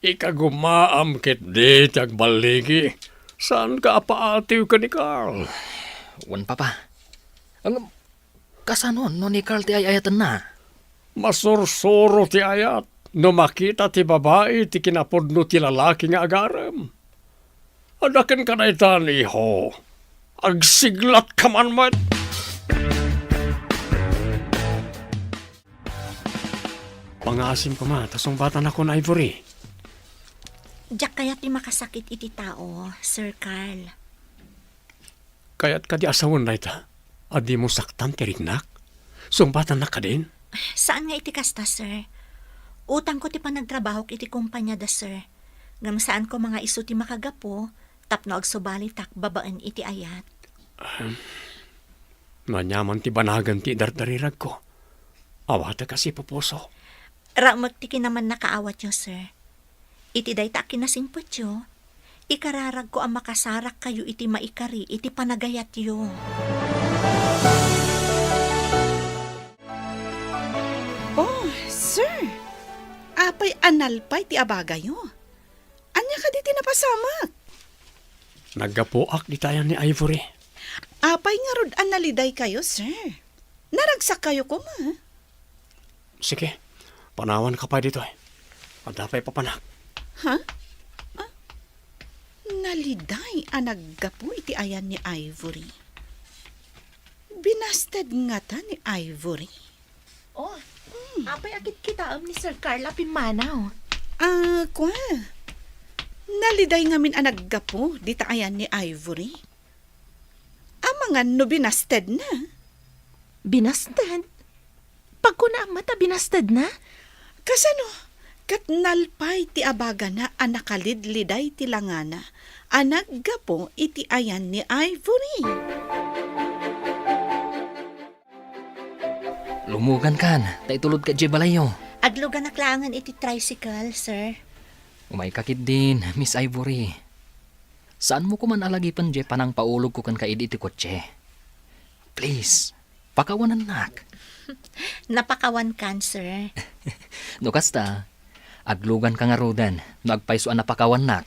Ikagumaam ketdi ti agballigi. Saanka a paatiw ken ni Carl? Wen, Papa. Ngem, kasano no ni Carl ti ay-ayatenna? Masursuro ti ayat no makita ti babai ti kinapudno ti lalaki nga agarem. Adda kenka daytan, iho. Agsiglatka man met. Pangaasim koma ta sungbatanakon, Ivory. Diak kayat ti makasakit iti tao, Sir Carl. Kayat kadi a sawen dayta a dimo saktan ti riknak? Sungbatannak kadin? Saan nga iti kasta, sir. Utangko ti panagtrabahok iti kompania da, sir. Ngem saan koma nga isu ti makagapu tapno agsubalitak babaen iti ayat. Ahem. Aniaman ti banagen ti idardariragko. Awatek a sipupuso. Raemek ti kinamannakaawatyo, sir. Iti dayta a kinasingpetyo, ikararagko a makasarakkayo iti maikari iti panagayatyo. Oh, sir! Apay a nalpay ti abagayo? Ania kadi ti napasamak? Naggapuak dita ayan ni Ivory. Apay ngarud a nalidaykayo, sir? Naragsakkayo koma? Sige, panawanka pay ditoy. Adda pay papanak. Ha? Ah, naliday a naggapu iti ayan ni Ivory. Binasted ngata ni Ivory? Oh, apay a kitkitaem ni Sir Carl a pimmanaw? Ah, kua. Naliday ngamin a naggapu dita ayan ni Ivory. Amangan no binastedna? Binasted? Pagkunaam met a binastedna? Kasano? Ket nalpay ti abagana a nakalidliday ti langana a naggapu iti ayan ni Ivory. Lumugankan, ta itulodka idiay balayyo. Agluganak laengen iti tricycle, sir. Umayka ketdin, Miss Ivory. Saanmo koman a lagipen diay panangpaulogko kenka idi iti kotse. Please, pakawanennak. Napakawankan, sir. No kasta, agluganka ngaruden no agpayso a napakawannak.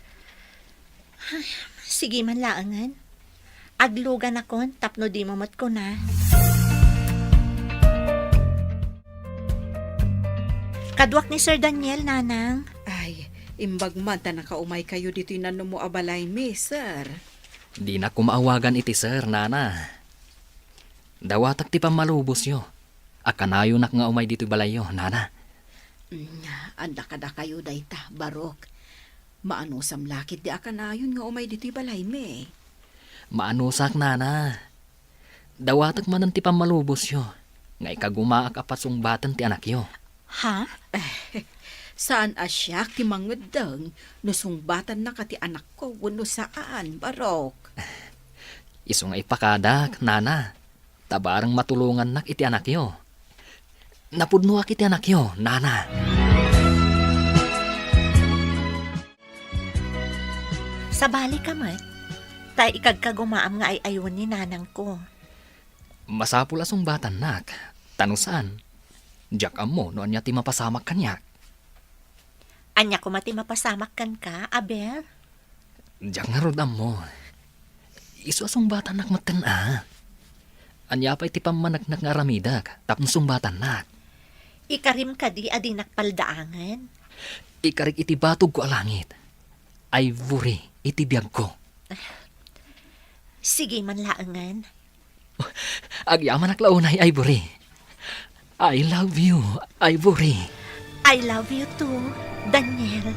Sige man laengen. Agluganakon tapno dimo met kuna. Kaduak ni Sir Daniel, Nanang. Ay, imbag man ta nakaumaykayo ditoy nanumo a balaymi, sir. Dinak koma awagan iti sir, Nana. Dawatak ti pammalubosyo a kanayonak nga umay ditoy balayyo, Nana. Mm, adda kadakayo dayta, Barok. Maanusam la ketdi a kanayon nga umay ditoy balaymi. Maanusak, Nana. Dawatek manen ti pammalubosyo nga ikagumaak a pasungbaten ti anakyo. Ha? Saan a siak ti mangeddeng no sungbatannaka ti anakko wenno saan, Barok. Isu nga ipakadak, Nana. Ta bareng matulongannak iti anakyo. Napudnoak iti anakyo, Nana. Sabalika met, ta ikagkagumaam nga ay-aywen ni nanangko. Masapul a sungbatannak, ta no saan, diak ammo no ania ti mapasamak kaniak. Ania koma ti mapasamak kenka, Abel? Diak ngarud ammo. Isu a sungbatannak metten a. Ania pay ti pammaneknek nga aramidek tapno sungbatannak? Ikarim kadi a dinak paldaangen? Ikarik iti batogko a langit. Ivory iti biagko. Sige man laengen. Agyamanak la unay, Ivory. I love you, Ivory. I love you too, Daniel.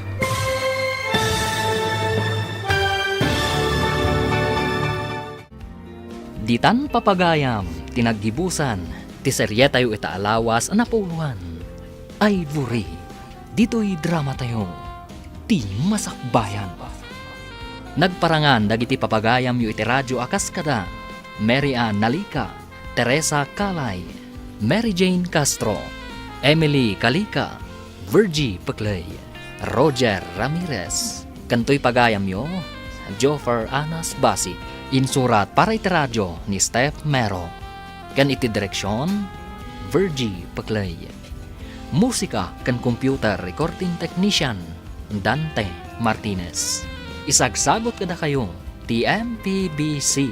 Ditan papagayam ti naggibusan ti serietayo ita a lawas a napuloan. Ivory, ditoy dramatayo, ti masakbayan. Nagparangan dagiti papagayamyo iti radyo a kas kada Mary Ann Nalica, Teresa Calay, Mary Jane Castro, Emily Calica, Virgie Pecley, Roger Ramirez, ken toy pagayamyo, Joffer Anas Basi. Insurat para iti radyo ni Steph Mero. Ken iti direksion, Virgie Pecley. Musika ken computer recording technician, Dante Martinez. Isagsagut kadakayo ti M P B C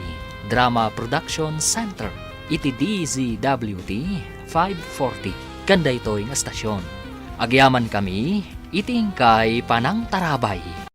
Drama Production Center iti D Z W T five forty ken daytoy nga estasion. Agyamankami iti inkay panangtarabay.